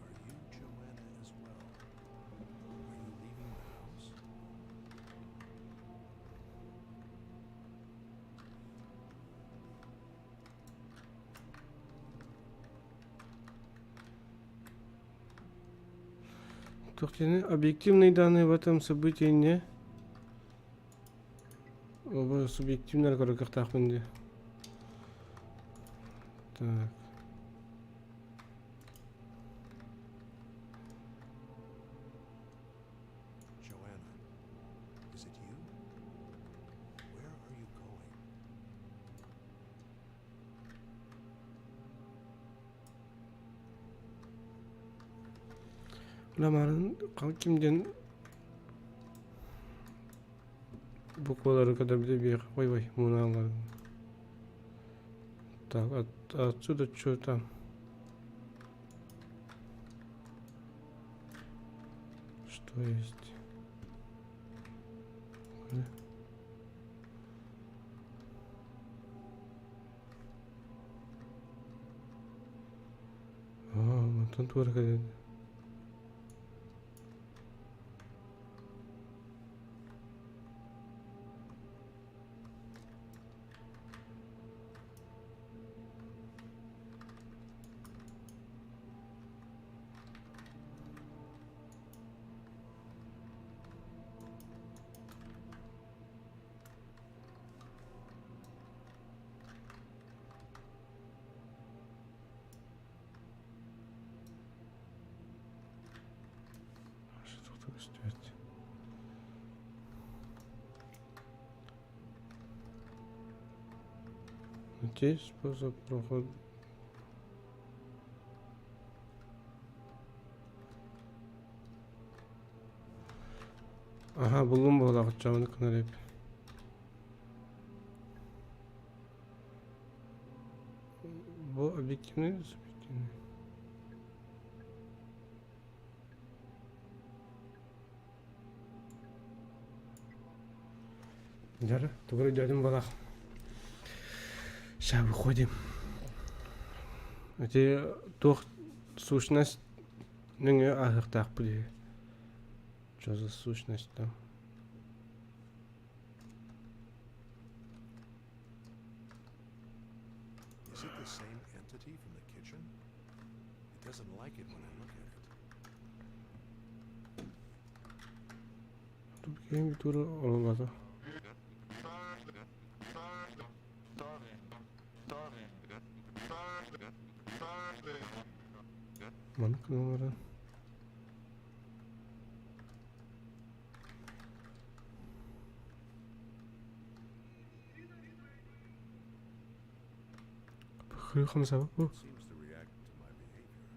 Are you Joanna as well? Are you leaving the house? Тух объективные данные в этом событии не. Оба субъективно көрө дии. Так. Joanna, is it you? Where are you going? Ламарын кимден буквалары когда бир. Ой, ой, муналар. Так, отсюда что там? Что есть? А, вот тут Найти способ прохода. Ага, буллум буолаҕыт чаҕыны кынарып. Бу объективный, субъективный. Дьара, тугу өйдөөтүм балах. Сейчас выходим. Эти туох сущность нөҥүө ааһыахтаахпыт үһү. Что за сущность там? Is it the same entity from the kitchen? It doesn't like it when I look at it. Ким тура олбата. Маннык номера. Хамсабы. Seems to react to my behavior.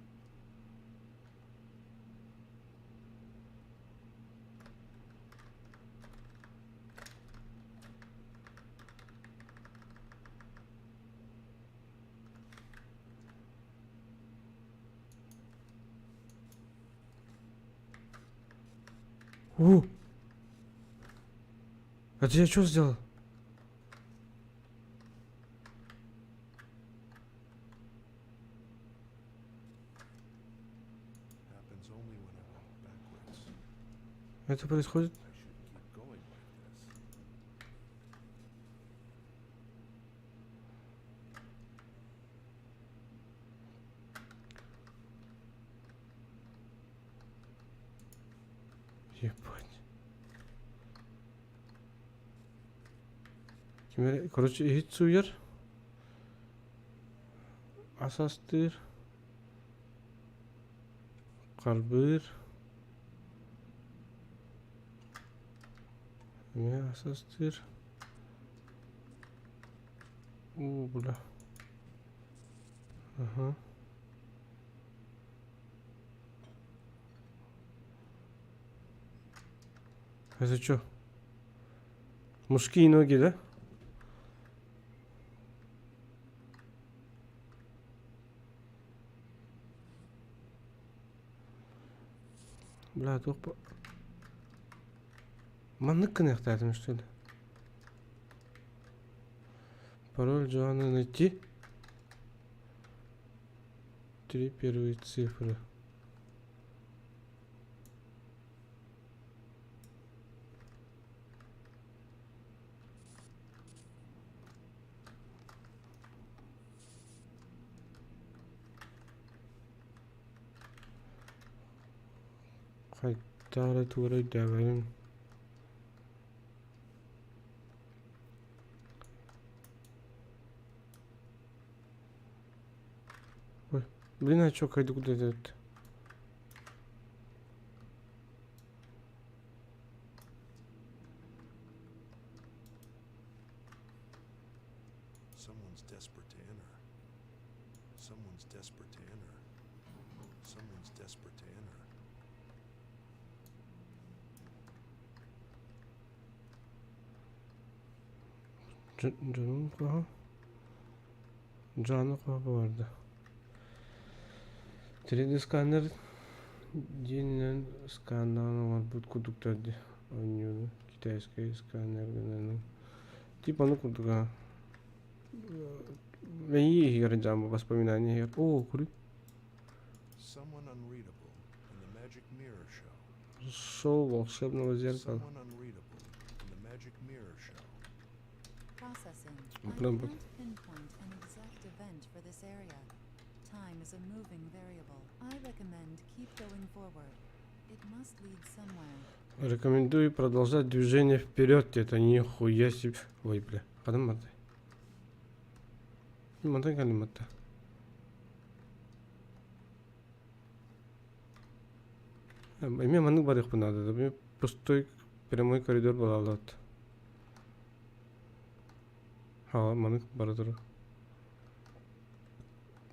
О! Это я что сделал? Happens only when I walk backwards. Это происходит? I should keep going like this. Ебать. Ким короче, иһит сууйар. Ас астыыр. Харбыыр. Эмиэ ас астыыр. Уу, бля. Ага. Это что? Мужские ноги, да? Бля, туох Маннык гыныахтаатым что ли? Пароль Джоанны найти. Три первые цифры. Хайдах туора өйдөөбөтүм. Ой, блин, а чё, куда этот? Someone's desperate to enter. Someone's desperate to enter. Someone's desperate to enter. Дьонум хоһо. Дьону хоһо барда. 3D сканер диэнинэн сканнаан оҥорбут курдуктар дии оонньууну китайскай сканер гынан типа ону курдук Мэйии иһигэр дьаамба воспоминание иһигэр оо курик Someone unreadable in the Magic Mirror show. Шоу волшебного зеркала. Someone unreadable in the Magic Mirror show. Processing. I Блин, can't pinpoint an exact event for this area. Time is a moving variable. I recommend keep going forward. It must lead somewhere. Рекомендую продолжать движение вперед. Это нихуя себе. Ой, бля. Хадам мата. Мата кали мата. Эмиэ маннык барыахпын наада да. Пустой прямой коридор балалат. Ха, маннык бара турар.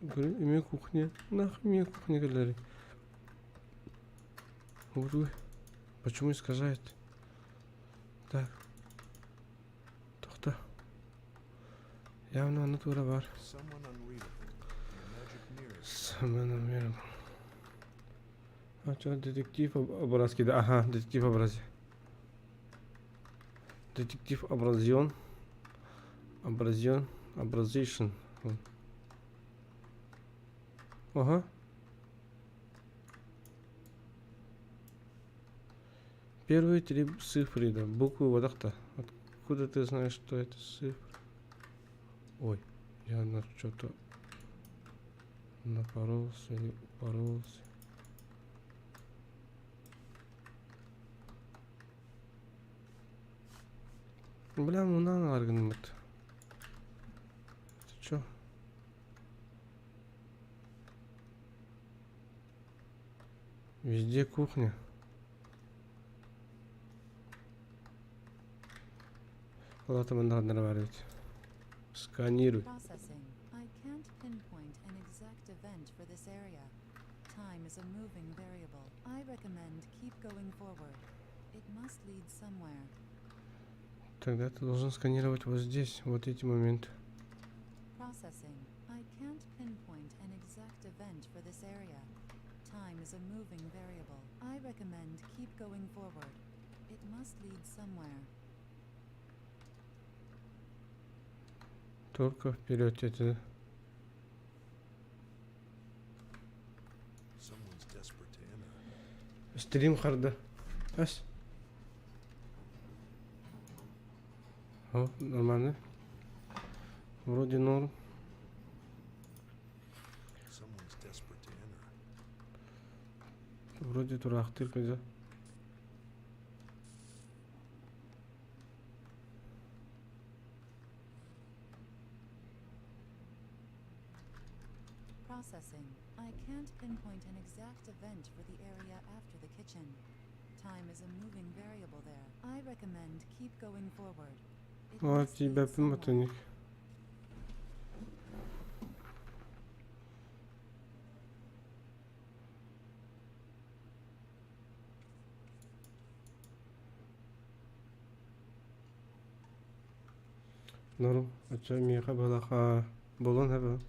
Эмиэ кухня. Нахуй мне кухня кэллэри. Почему искажает? Так. Тохто. Явно ону тура бар. Someone unreadable. А что, детектив образки, да, ага, детектив образи. Детектив абразион. Абразион. Абразейшн. Ага. Первые три цифры, да, буквы вот так-то. Откуда ты знаешь, что это цифры? Ой, я на что-то напоролся или упоролся. Бля, муна аргынмыт. Это чё? Везде кухня. Ладно, надо нарвать. Сканируй. Processing. I can't pinpoint an exact event for this area. Time is a moving variable. I recommend keep going forward. It must lead somewhere. Тогда ты должен сканировать вот здесь, вот эти моменты. Processing. I can't pinpoint an exact event for this area. Time is a moving variable. I recommend keep going forward. It must lead somewhere. Только вперед это. Someone's desperate to enter. Стрим харда. Ас. О, нормально. Вроде норм. Someone's desperate to enter. Вроде тураахтыыр да. Processing. I can't pinpoint an exact event for the area after the kitchen. Time is a moving variable there. I recommend keep going forward. It О, must тебя lead somewhere. мотоник. Норм. Ача миэхэ балаха болон хэбэ.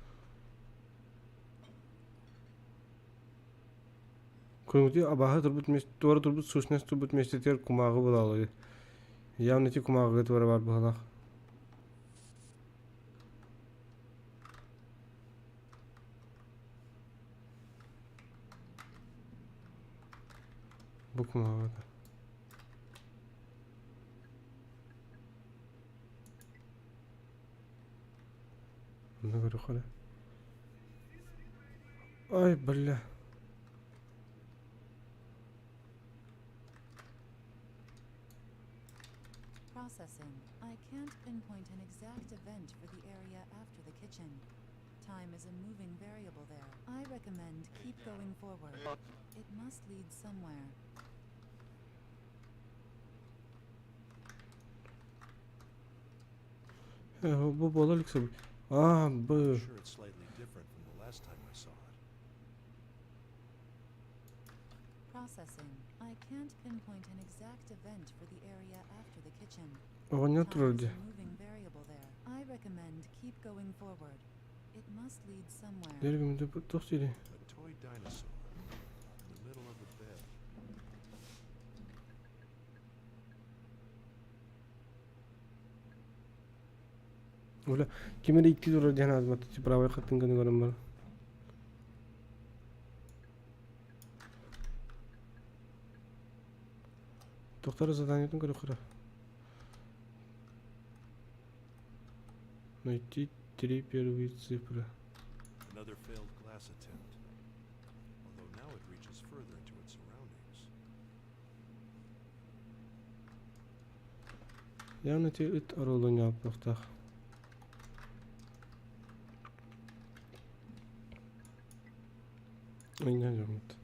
Күнгүтү абаһы турбут мес туора турбут сущность турбут местетигэр кумааҕы булаалый. Явно ити кумааҕыга туора бар быһалаах. Бу кумааҕы да. Онно көрүөххэ эрэ. Ай, бля. Processing. I can't pinpoint an exact event for the area after the kitchen. Time is a moving variable there. I recommend keep going forward. It must lead somewhere. Бу буола илик сып. А, I'm Б. sure it's slightly different from the last time I saw it. Processing. I can't pinpoint an exact event for the area after the kitchen. Оҕонньор Time турар is дии. a moving variable there. I recommend keep going forward. It must lead somewhere. Дергим туох дири. A toy dinosaur in the middle of the bed. Бля, ким эрэ икки турар диэн аазбат правай хаттыҥканы көрөн баран. Тохтор заданиетын көрөхөрө. Найти три первые цифры. Another failed glass attempt. Although now it reaches further into its surroundings. Явно ити ыт оруолун ньооппуохтаах. Инньэ дьоммут.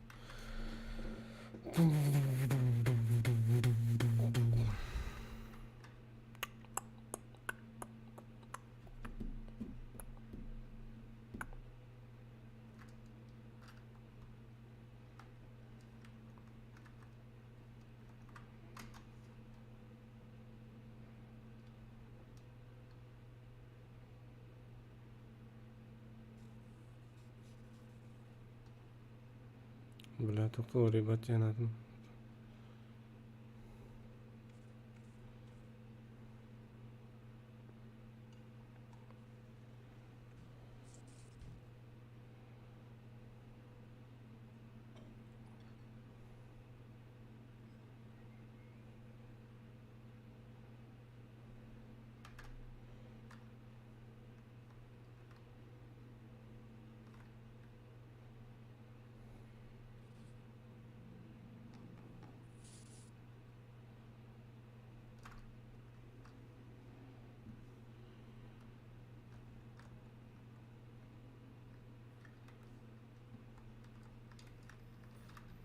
Бля, тоқтол ребят диэн.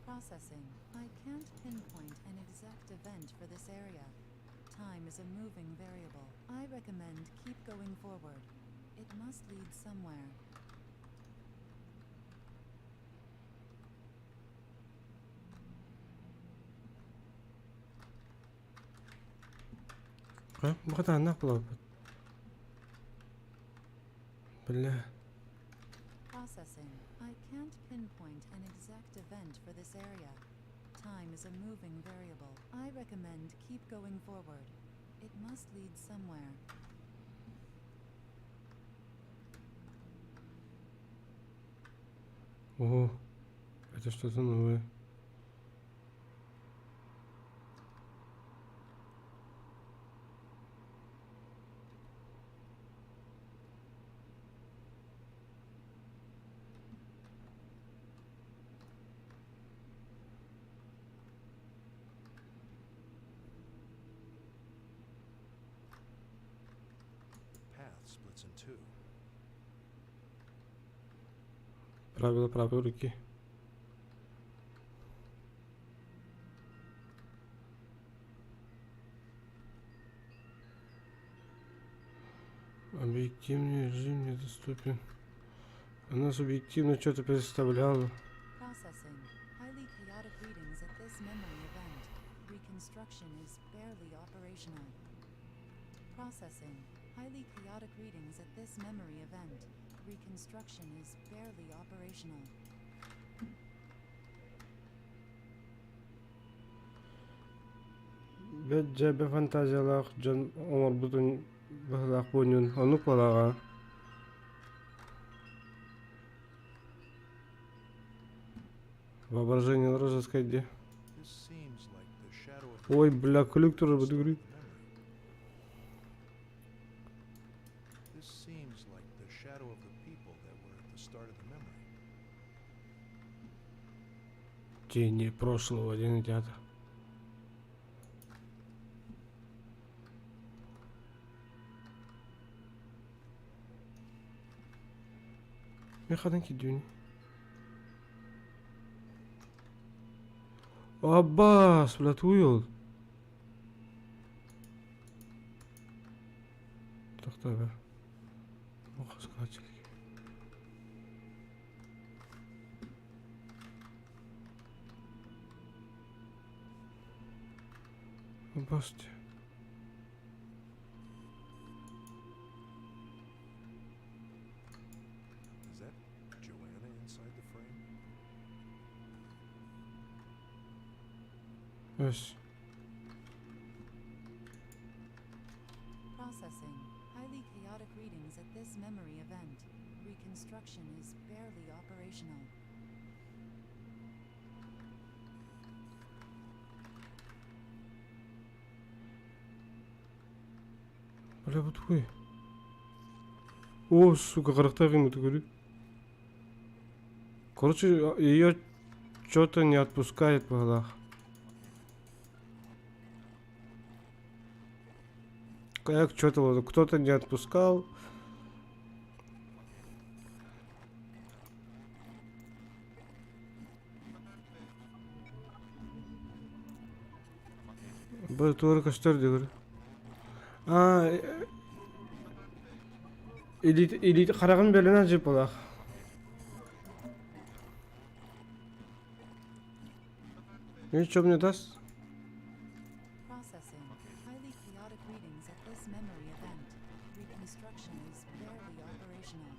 Processing. I can't pinpoint an exact event for this area. Time is a moving variable. I recommend keep going forward. It must lead somewhere. Баҕа буолбут. Бля. Processing. I can't pinpoint an exact event for this area. Time is a moving variable. I recommend keep going forward. It must lead somewhere. О, это что-то новое. Path splits in two. Правило правой руки. Объективный режим недоступен. Она субъективно что-то представляла. Processing. Highly chaotic readings at this memory event. Reconstruction is barely operational. Processing. Highly chaotic readings at this memory event. Reconstruction is barely operational. Бэт дьэбэ фантазиялаах дьон оҥорбутун быһылаах буонньун оннук буолаҕа. Воображение розыскать где? This seems like the shadow of the Ой, бля, күлүк турар бу start of the memory. This seems like the shadow of the people that were at the start of the memory. Тени прошлого, один театр. Мен кидюни. Аббас, бля, туйол. Тоқта бе. Аббас. Is that Joanna inside the frame? Өс. Processing. Highly chaotic readings at this memory event. Reconstruction is barely operational. Бля, бу тугуй. О, сука, харахтаах ему говорю. Короче, ее что-то не отпускает по глазах. Как что-то кто-то не отпускал. Бу туора көстөр говорю. А, или или харагын белена жип булах. И что мне даст? Processing. Highly chaotic readings at this memory event. Reconstruction is barely operational.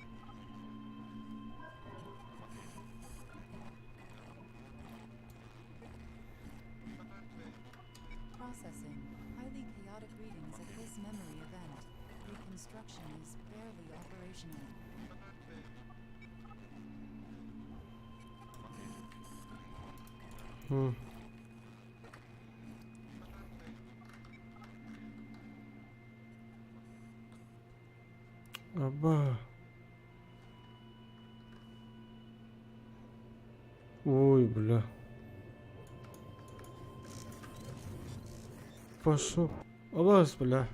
М. Аба. Ой, бля. Пошел. Абас, бля.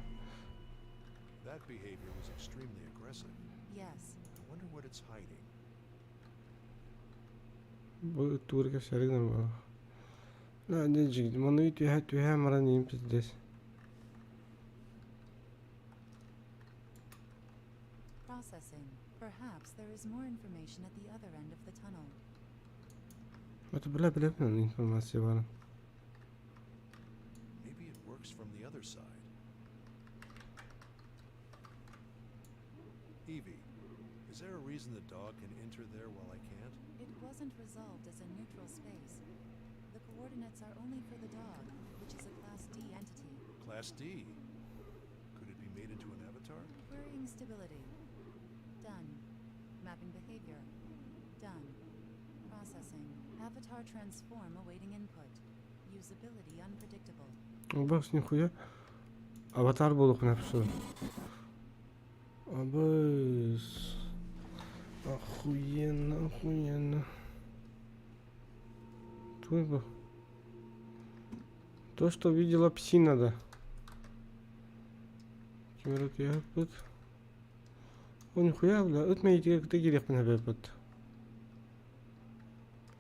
That behavior was extremely aggressive. Yes. I wonder what it's hiding. Бу тур кэпсэригин буолла. Да, дьэ, маны түһэ түһэ маран им пиздец. Processing. Perhaps there is more information at the other end of the tunnel. Это бля бля информация баар. Maybe it works from the other side. Evie, is there a reason the dog can enter there while I can't? It wasn't resolved as a neutral space. The coordinates are only for the dog, which is a Class D entity. Class D. Could it be made into an avatar? Querying stability. Done. Mapping behavior. Done. Processing. Avatar transform awaiting input. Usability unpredictable. Абас нихуя. Аватар буолуох написал. Абас. Охуенно, охуенно. Твой бы. То, что видела псина, да. Кимер О, нихуя, бля. Ыт мэй тегерехпин хэбэппит.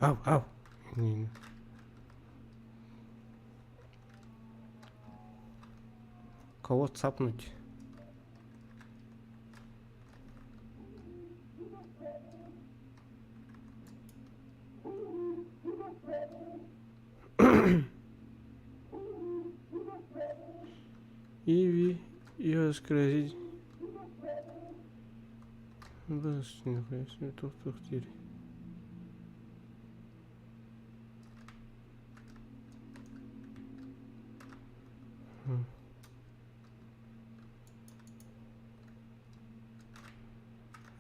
Ау, ау. Не, не. Кого цапнуть? Иви и воскресить. Бас, нихуя себе, тух тух тири.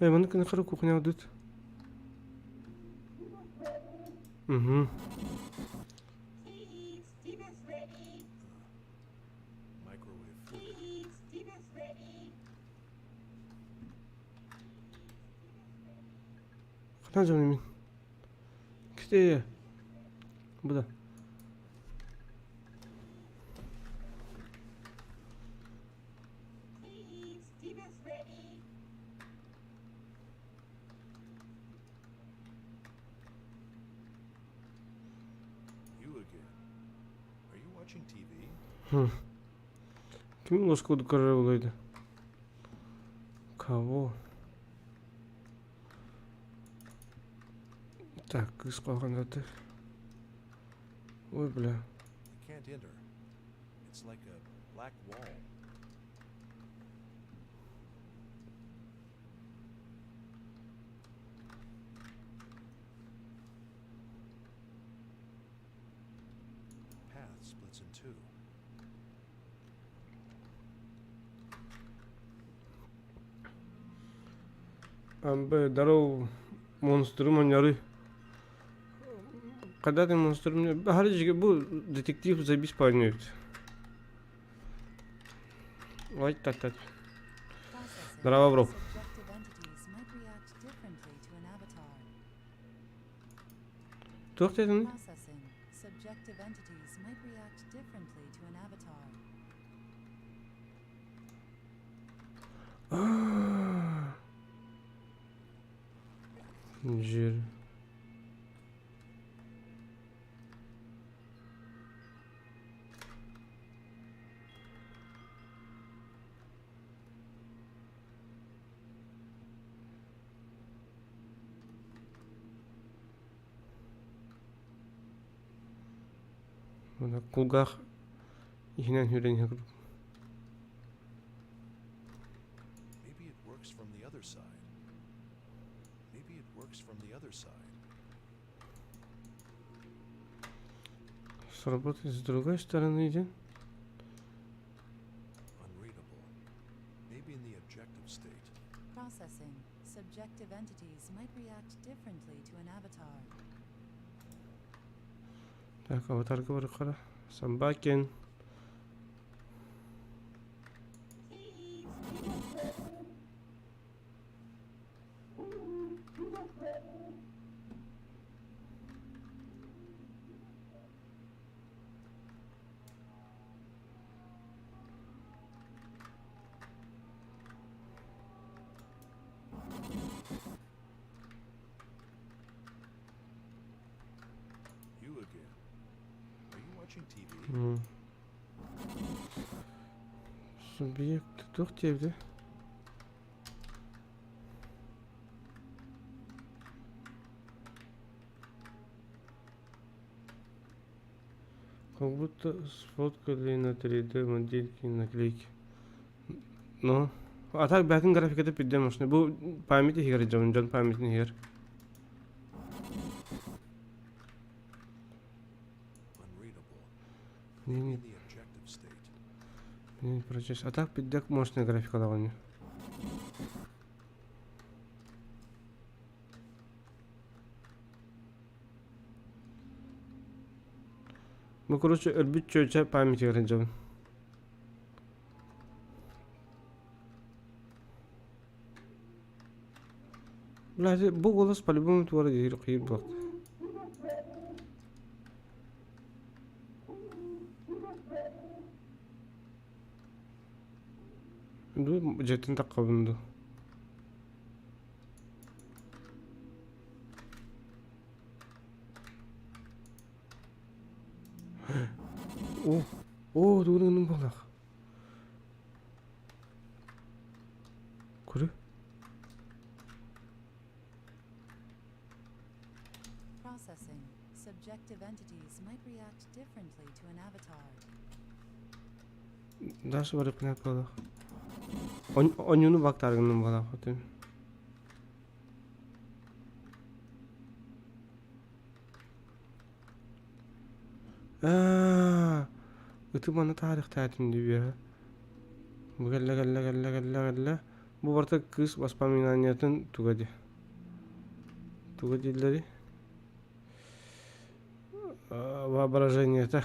Эй, маннык нахара кухня удут. Угу. Microwave food. Ханан жамын мин. Ките. Буда. You again. Are you watching TV? Ким ложку көрөр Кого? Так, кыс калган Ой, бля. You can't enter. It's like a black wall. Path splits in two. Амбе, здорово, монстры маняры. Когда ты монстр мне... Харички, бу детектив забись поймет. Ой, так, так. Processing. Здорово, бро. Subjective entities might react differently to an avatar. Туох дедин? Processing. Subjective entities might react differently to an avatar. Жир. Мына кулгаах иһинэн хүрэн Maybe it works from the other side. Maybe it works from the other side. Сработает с другой стороны, иди. Unreadable. Maybe in the objective state. Processing. Subjective entities might react differently to an avatar. Так, аватарга барыххара. Самбакин. You again. Are you watching TV? Субъект туох диэбитэ? Как будто сфоткали на 3D модельки наклейки. Ну, а так бэкин графиката пидде машина. Бу память иһигэр дьон, дьон памятын иһигэр. Unreadable. Не, не, In the objective state. не прочесть. А так пидде мощная графика даҕаны. Бу короче өлбүт чүөчэ памятигэр сылдьабын. Бля, бу голос по-любому туора диир кыйыр буолуохта. Ду дьиэтин таххабын ду. О, о, тугун буолах. Көрү. Processing. Subjective entities might react differently to an avatar. Дальше барып буолах. Оньюну бактаргынным буолах хотун. Аа, ыты маны таарыхтаатын дии Бу кэллэ кэллэ кэллэ кэллэ кэллэ. Бу барыта кыыс воспоминаниятын туга дии. Туга дииллэрий? Воображениета.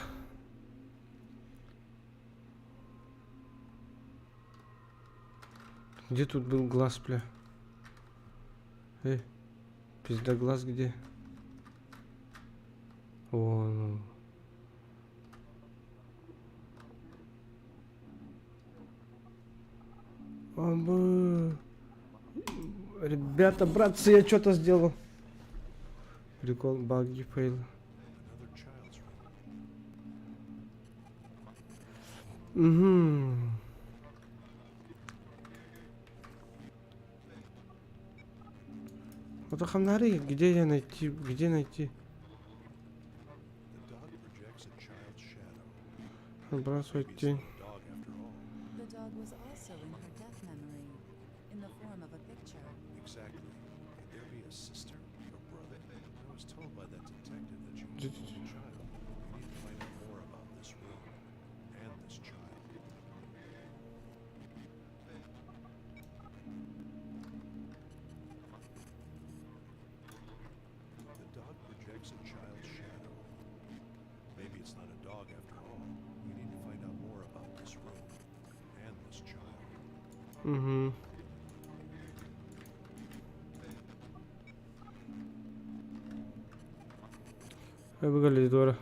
Где тут был глаз, бля? Эй, пизда глаз где? Вон он. Абы. Ребята, братцы, я что-то сделал. Прикол, баги, фейл. Another child's room. Угу. Вот хамнары, где я найти, где найти? The dog projects a child's shadow. Отбрасывать Maybe it's тень. not a dog after all. The dog was also in her death memory, in the form of a picture. Exactly. Could there be a sister or brother? I was told by that detective that you were a child. We need to find out more about this room and this child. The dog projects a child's shadow. Maybe it's not a dog after all. We need to find out more about this room and this child. Угу. Выглядит здорово.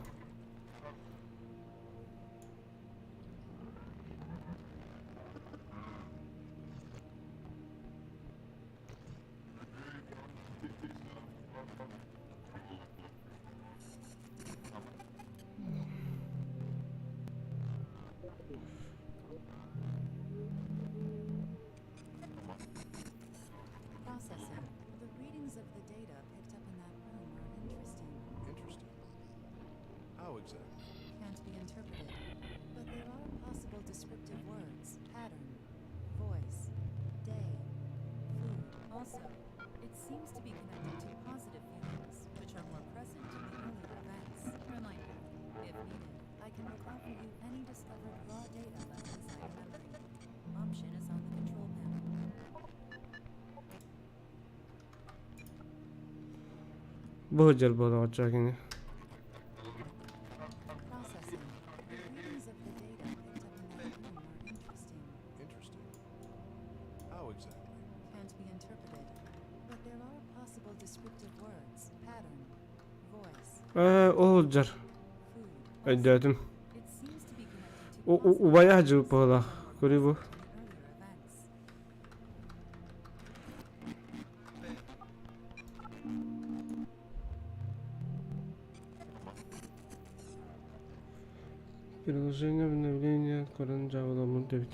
Processing. The readings of the data picked up in that room are interesting. Interesting. How exactly? Can't be interpreted. But there are possible descriptive words. Pattern. Voice. Day. Food. Also, it seems to be connected to positive feelings, which are more present in the earlier events. Reminder, if needed, I can recall for you any discovered raw data left inside a memory. Option is on the control panel. Бу дьэр буолаҕа кини. Ээ, ол сылдьар. Өйдөөтүм. Убайа сылдьыбыт быһыылаах. Көрүүй бу. Приложение обновления көрөн дьаабыламмыт эбит.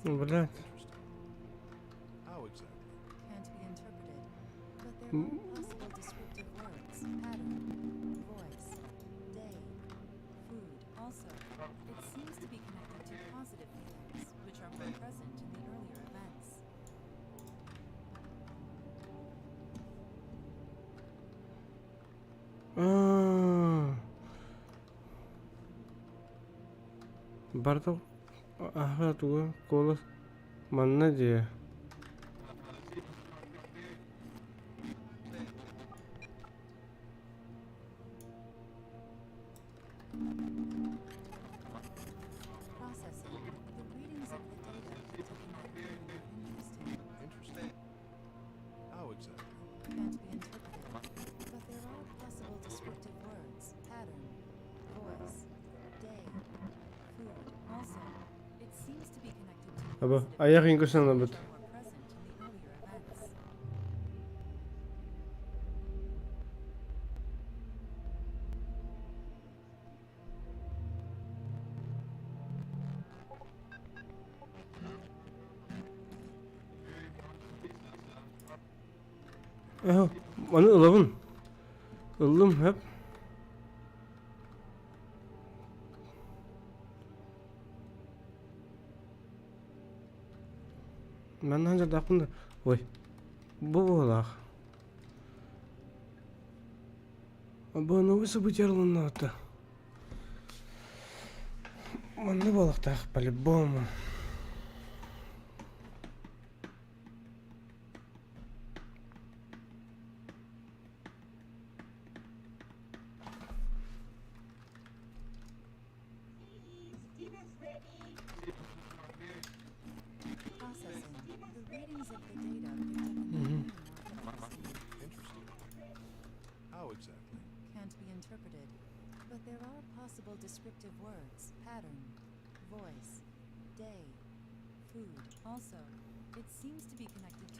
Блядь. Аа. Барда аһа тугу куолас манна дии. Аба айах иҥкүсанабыт. Ээ, маны ылабын. Ыллым, хөп. Манна дьардаахпын да. Ой, бу буолаах. Бу новый событие арылыннаата. Манна буолуохтаах по-любому.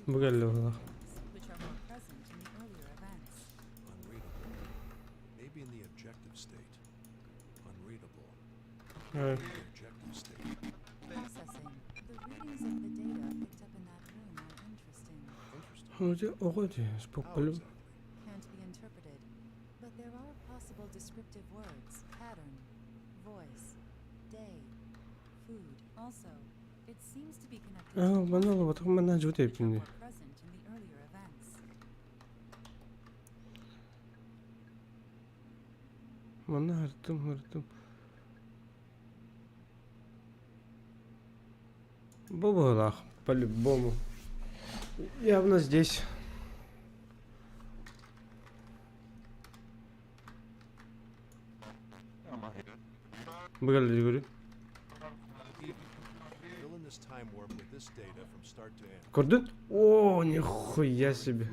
Бу кэллэ быһыылаах. Оҕо дии, спокойно. Аа, манна олоботох манна дьуут эбиппин дии. Манна һыртым, һыртым. Бу быһыылаах, по-любому. Явно здесь. Бу кэллэ Көрдүн? О, нихуя себе.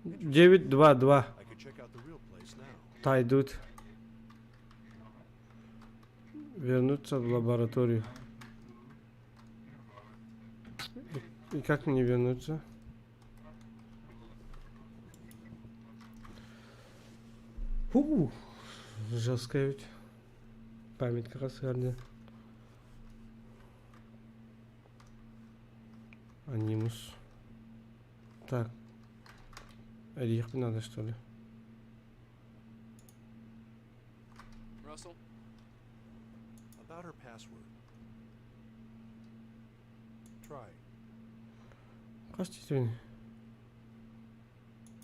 9-2-2. Тайдут. Вернуться в лабораторию. И как мне вернуться? Фу, жесткая ведь. Память как раз Анимус. Так. Орех надо, что ли? Russell? About her password. Try. Хас титүн?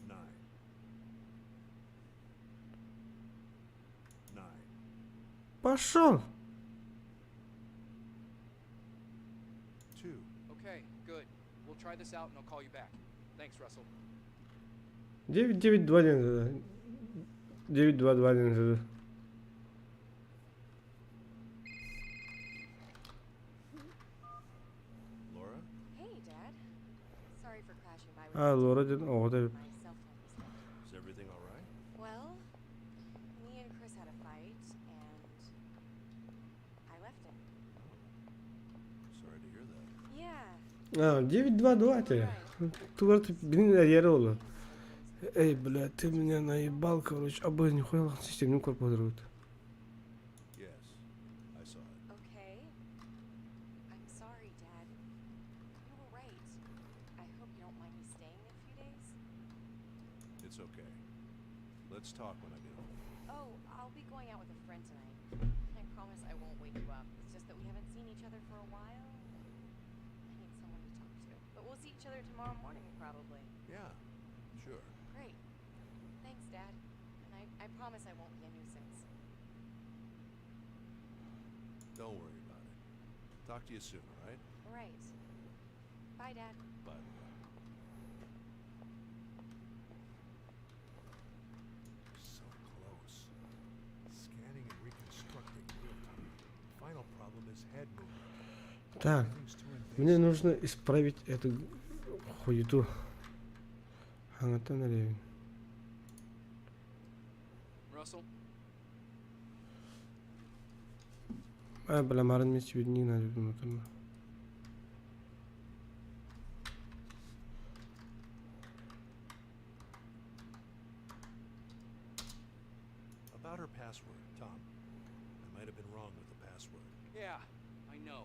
9. 9. Пошел! 2. Okay, good. We'll try this out and I'll call you back. Thanks, Russell. 9 9 2 1 9 2 2 1 Laura? Hey, Dad. Sorry for crashing by with А, you Лора today. диэн оҕото эбит. My cell phone was dead. Is everything all right? Well, me and Chris had a fight, and I left him. Sorry to hear that. Yeah. А, 9 2 2 тебе. Тугар ты блин карьера ола. Эй, бля, ты меня наебал, короче. А б нихуя системный корпоратив. Yes, I saw it. Okay. I'm sorry, Dad. You were right. I hope you don't mind me staying a few days. It's okay. Let's talk when I get home. Oh, I'll be going out with a friend tonight. I promise I won't wake you up. It's just that we haven't seen each other for a while. And I need someone to talk to. But we'll see each other tomorrow morning, probably. Yeah, sure. Great. Thanks, Dad. And I, I promise I won't be a nuisance. Don't worry about it. Talk to you soon, all right? All right. Bye, Dad. Bye, Laura. So close. Scanning and reconstructing real time. Final problem is head movement. Так, Everything's too invasive. мне нужно исправить эту хуету. Аңаттан әлевин. Russell? А, бля, марын мен себе не надо думаю. About her password, Tom. I might have been wrong with the password. Yeah, I know.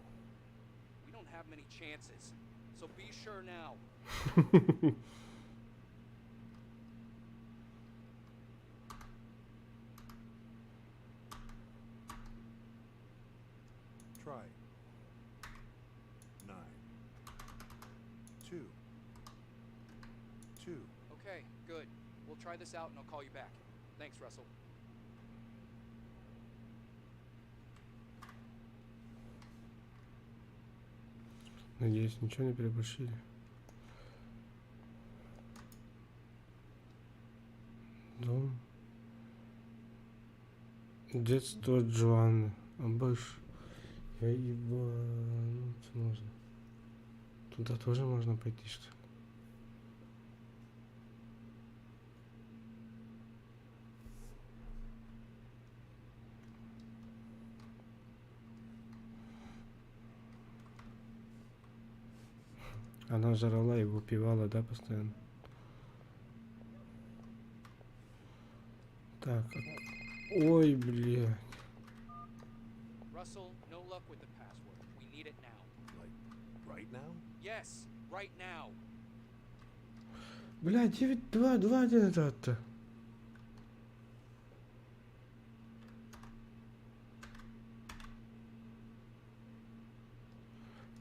We don't have many chances. So be sure now. Try. 9. 2. 2. Okay, good. We'll try this out and I'll call you back. Thanks, Russell. Надеюсь, ничего не переборщили. Дом. Детство Джоанны. Абыш. Я ебануться можно. Туда тоже можно пойти, что ли? Она жрала и выпивала, да, постоянно? Так. Ой, бля. Russell, no luck with the password. We need it now. Like, right now? Yes, right now. Бля, 9, 2, 2, 1 это атты.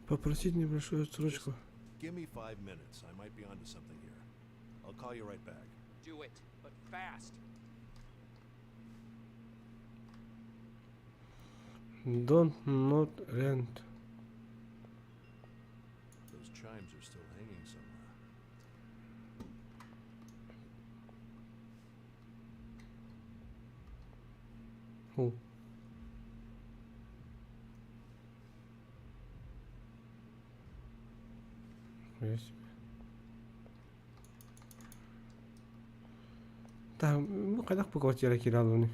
Попросить небольшую отсрочку. Give me 5 minutes. I might be onto something here. I'll call you right back. Do it, but fast. Don't not rent. Those chimes are still hanging somewhere. Ху. Нихуя себе. Так, ну хайдах бу квартира киирэ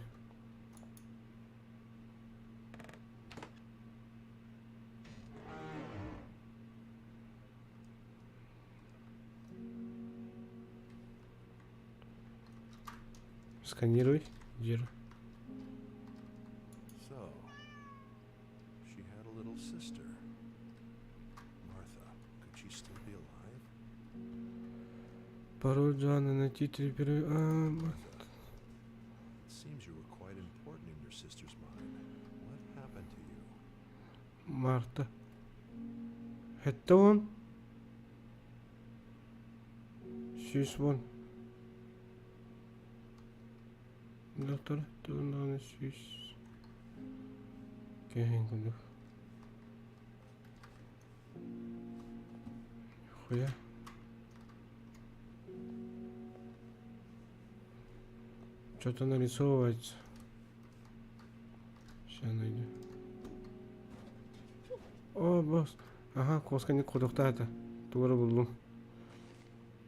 Сканируй, Дир. So, she had a little sister. Martha. Could she still be alive? Пароль Джоанны найти три первые... А, Martha. It seems you were quite important in your sister's mind. What happened to you? Марта. 70 110 Доктор тугуннаҕына сүүс киһин курдук. Хуя. Что-то нарисовывается. Сейчас найду. О, босс. Ага, куосканы кудухтаата. Тугу буллум.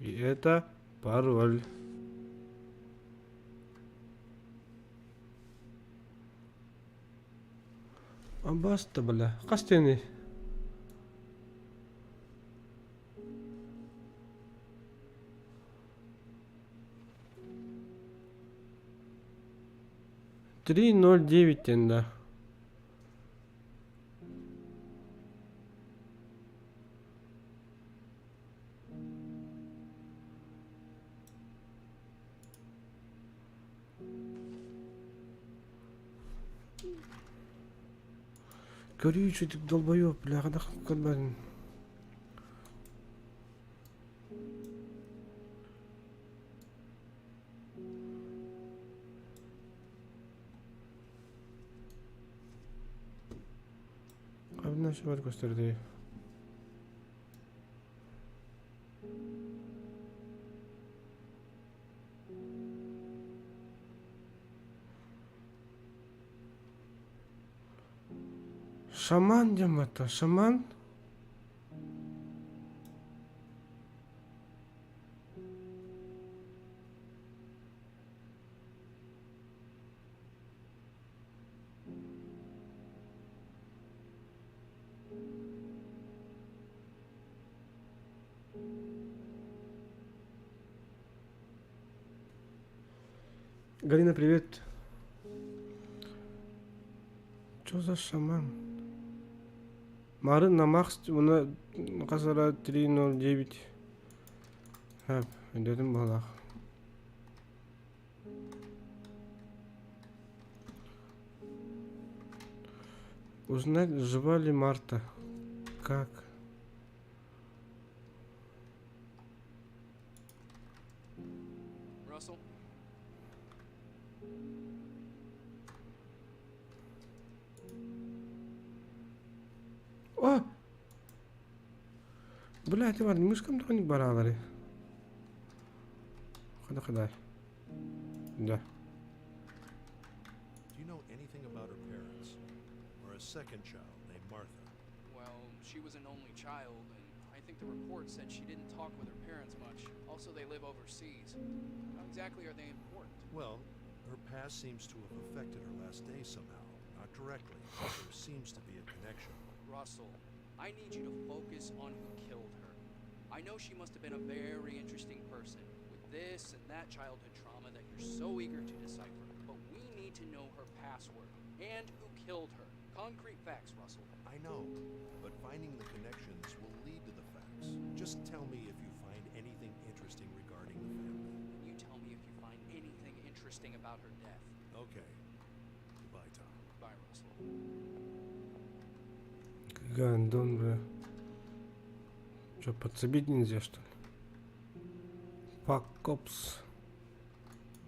И это пароль. Абаста, бля. Хас диэний? 3.09 диэн да. Көрүү үчүгдүк долбоёб, бля, хайдах көрбөтүн. Хабына бар көстөрдү. Шаман диэн батта. Шаман Галина, привет. Что за шаман? Марын намах уна хасара 309. Хап, дедим балах. Узнать, жива ли Марта. Как? Russell? О! Блядь, Иван, мышкам тоник баралары. Хода хода. Да. Do you know anything about her parents? Or a second child named Martha? Well, she was an only child, and I think the report said she didn't talk with her parents much. Also, they live overseas. How exactly are they important? Well, her past seems to have affected her last day somehow. Not directly, but there seems to be a connection. Russell, I need you to focus on who killed her. I know she must have been a very interesting person, with this and that childhood trauma that you're so eager to decipher. But we need to know her password and who killed her. Concrete facts, Russell. I know, but finding the connections will lead to the facts. Just tell me if you find anything interesting regarding the family. And you tell me if you find anything interesting about her death. Okay. Goodbye, Tom. Bye, Russell. Гандон, бля. Что, подцепить нельзя, что ли? Fuck cops.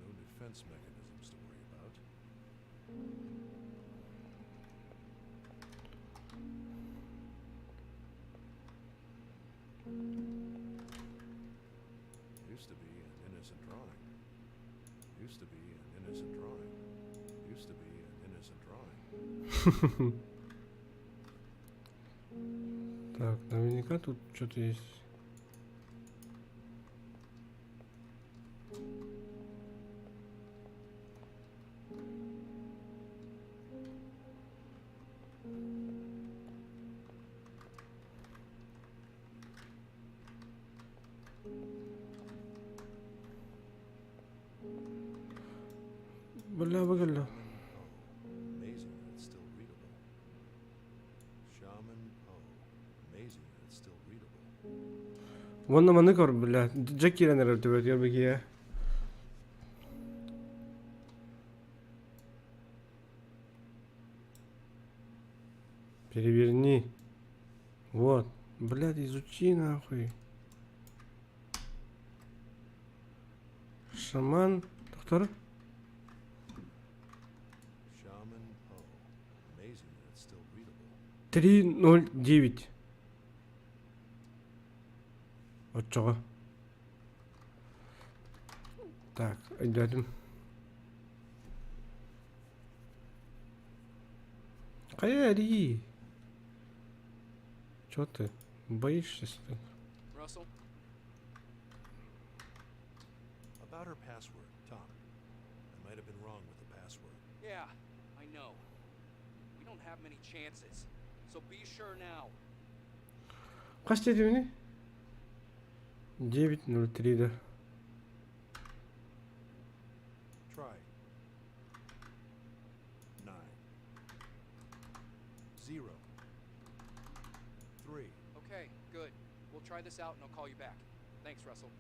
No defense mechanisms to worry about. Used to be an innocent drawing. Used to be an innocent drawing. Used to be an innocent drawing. Так, наверняка тут что-то есть. Бля, выгодно. Amazing that it's still readable. Shaman Poe. Amazing that it's still readable. Уонна маны көр, бля, дьэ киирэн эрэр төбөтүгэр бигиэ. Переверни. Вот. Блядь, изучи нахуй. Шаман, доктор? Shaman Poe. Amazing that it's still readable. 309. Оччоҕо. Так, өйдөөтүм. Хайа эрии? Чё ты? Боишься, что ли? Russell? About her password, Tom. I might have been wrong with the password. Yeah, I know. We don't have many chances. So be sure now. Хас диэтибиний? 9.03 да. Try. 9. 0. 3. Okay, good. We'll try this out and I'll call you back. Thanks, Russell.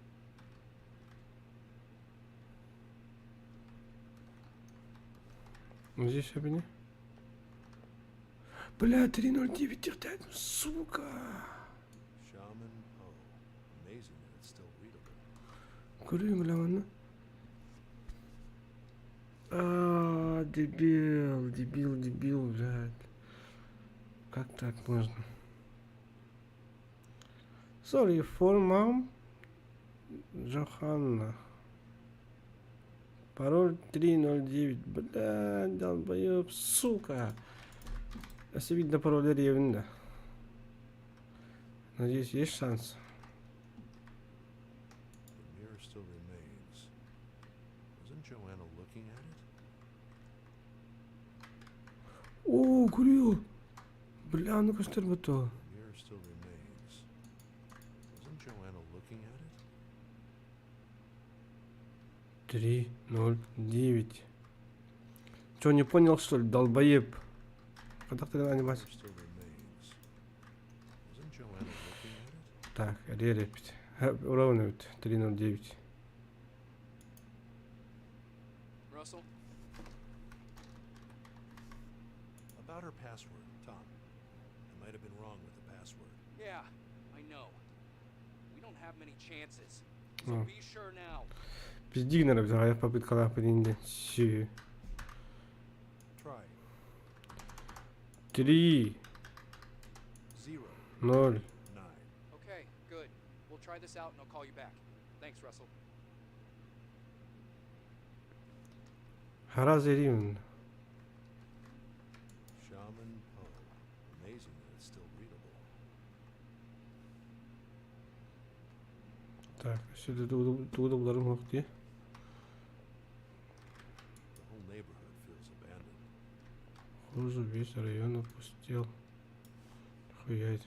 Здесь эбини. Бля, 3.09 тихтять, сука. Shaman Poe. Amazing that it's still readable. Көрүм бля манна. А, дебил, дебил, дебил, блядь. Как так можно? Sorry for mom. Джоханна. Пароль 309. Бля, долбоеб, сука. Если видно пароль ревна. Надеюсь, есть шанс. The mirror still remains. Wasn't Joanna looking at it? О, курил. Бля, ну көстөр буту. The mirror still remains. Wasn't Joanna looking at it? 309. Чё, не понял, что ли, долбоеб? Когда ты анимация? Mirror still remains. Wasn't Joanna looking at it? Так, ререпить. Ровно вот 309. Russell? About her password, Tom. I might have been wrong with the password. Yeah, I know. We don't have many chances. So О. be sure now. Пиздигнер обзирая попытка лапы Си. Try 3 0 0 9. Okay, good. We'll try this out and I'll call you back. Thanks, Russell. Харазы Ривн. Shaman Poe. Amazing that it's still readable. Так, сюда туда буларым yok diye. The whole neighborhood feels abandoned. Хуже весь район опустел. Хуять.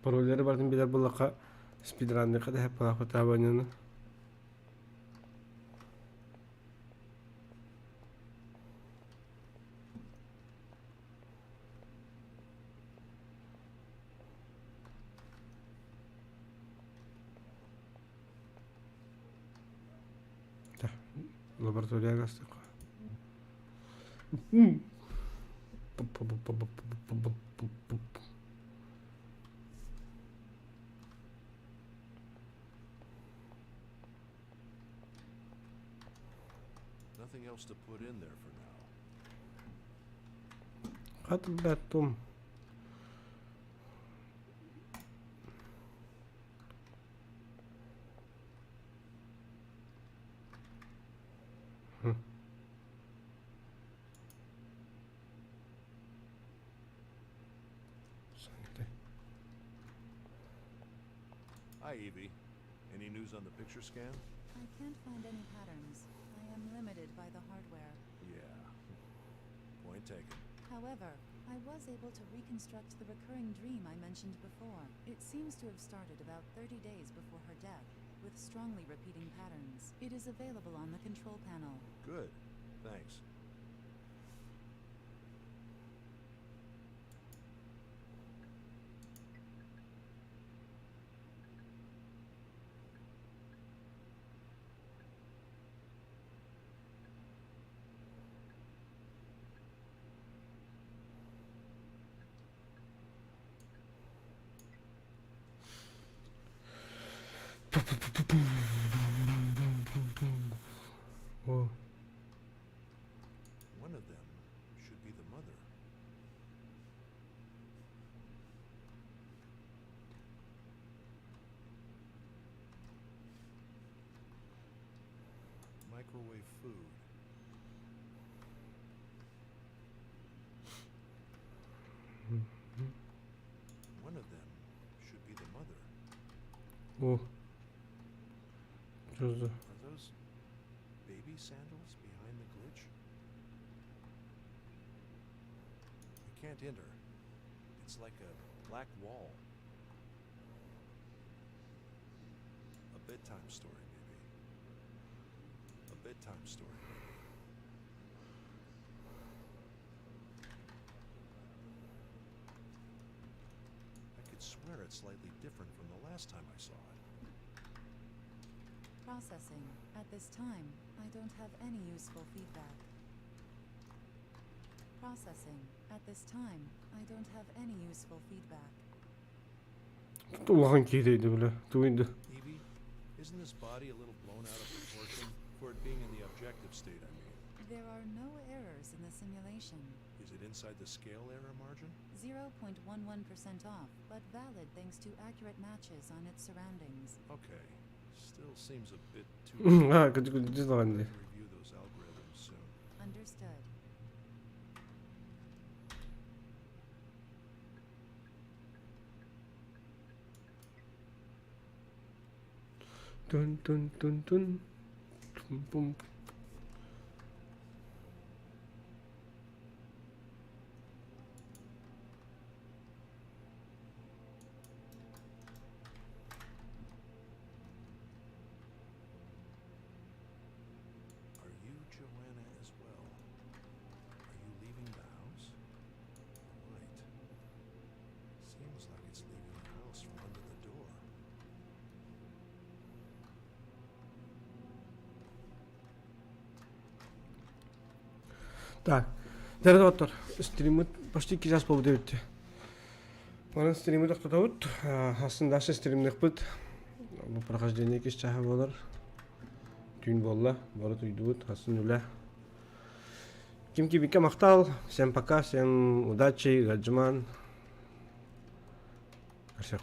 Парольдары бардым билер буллака спидранныка да хеп балака табанını. Лаборатория гастыка. Nothing else to put in there for now. Хат, блядь, том. Хм. Санька. Hi, Evie. Any news on the picture scan? I can't find any patterns. I am limited by the hardware. Yeah. Point taken. However, I was able to reconstruct the recurring dream I mentioned before. It seems to have started about 30 days before her death, with strongly repeating patterns. It is available on the control panel. Good. Thanks. О. One of them should be the mother. Microwave food. One of them should be the mother. О. Что за... Are those baby sandals behind the glitch? I can't enter. It's like a black wall. A bedtime story, maybe. A bedtime story, maybe. I could swear it's slightly different from the last time I saw it. Processing. At this time, I don't have any useful feedback. Processing. At this time, I don't have any useful feedback. Улахан киһи дэйди бля. Тугуйда. Evie, isn't this body a little blown out of proportion for it being in the objective state, I mean? There are no errors in the simulation. Is it inside the scale error margin? 0.11% off, but valid thanks to accurate matches on its surroundings. Okay. Still seems a bit too. А, кыдык дизланды. Review those algorithms soon. Understood. Тун тун тун тун. Тум пум. Are you Joanna as well? Are you leaving the house? The light. Seems like it's leaving the house from under the door. Так. Дьэ доҕоттор, стриммыт почти час буолбут эбит. Манан стримы тохтотобут. Хасын дальше стримныхпыт. Бу прохождение иккис чааһа буолар. Түүн буолла, бары туйдубут, хасын үлэ. Ким кибикке махтал, всем пока, всем удачи, гаджиман. Көрсө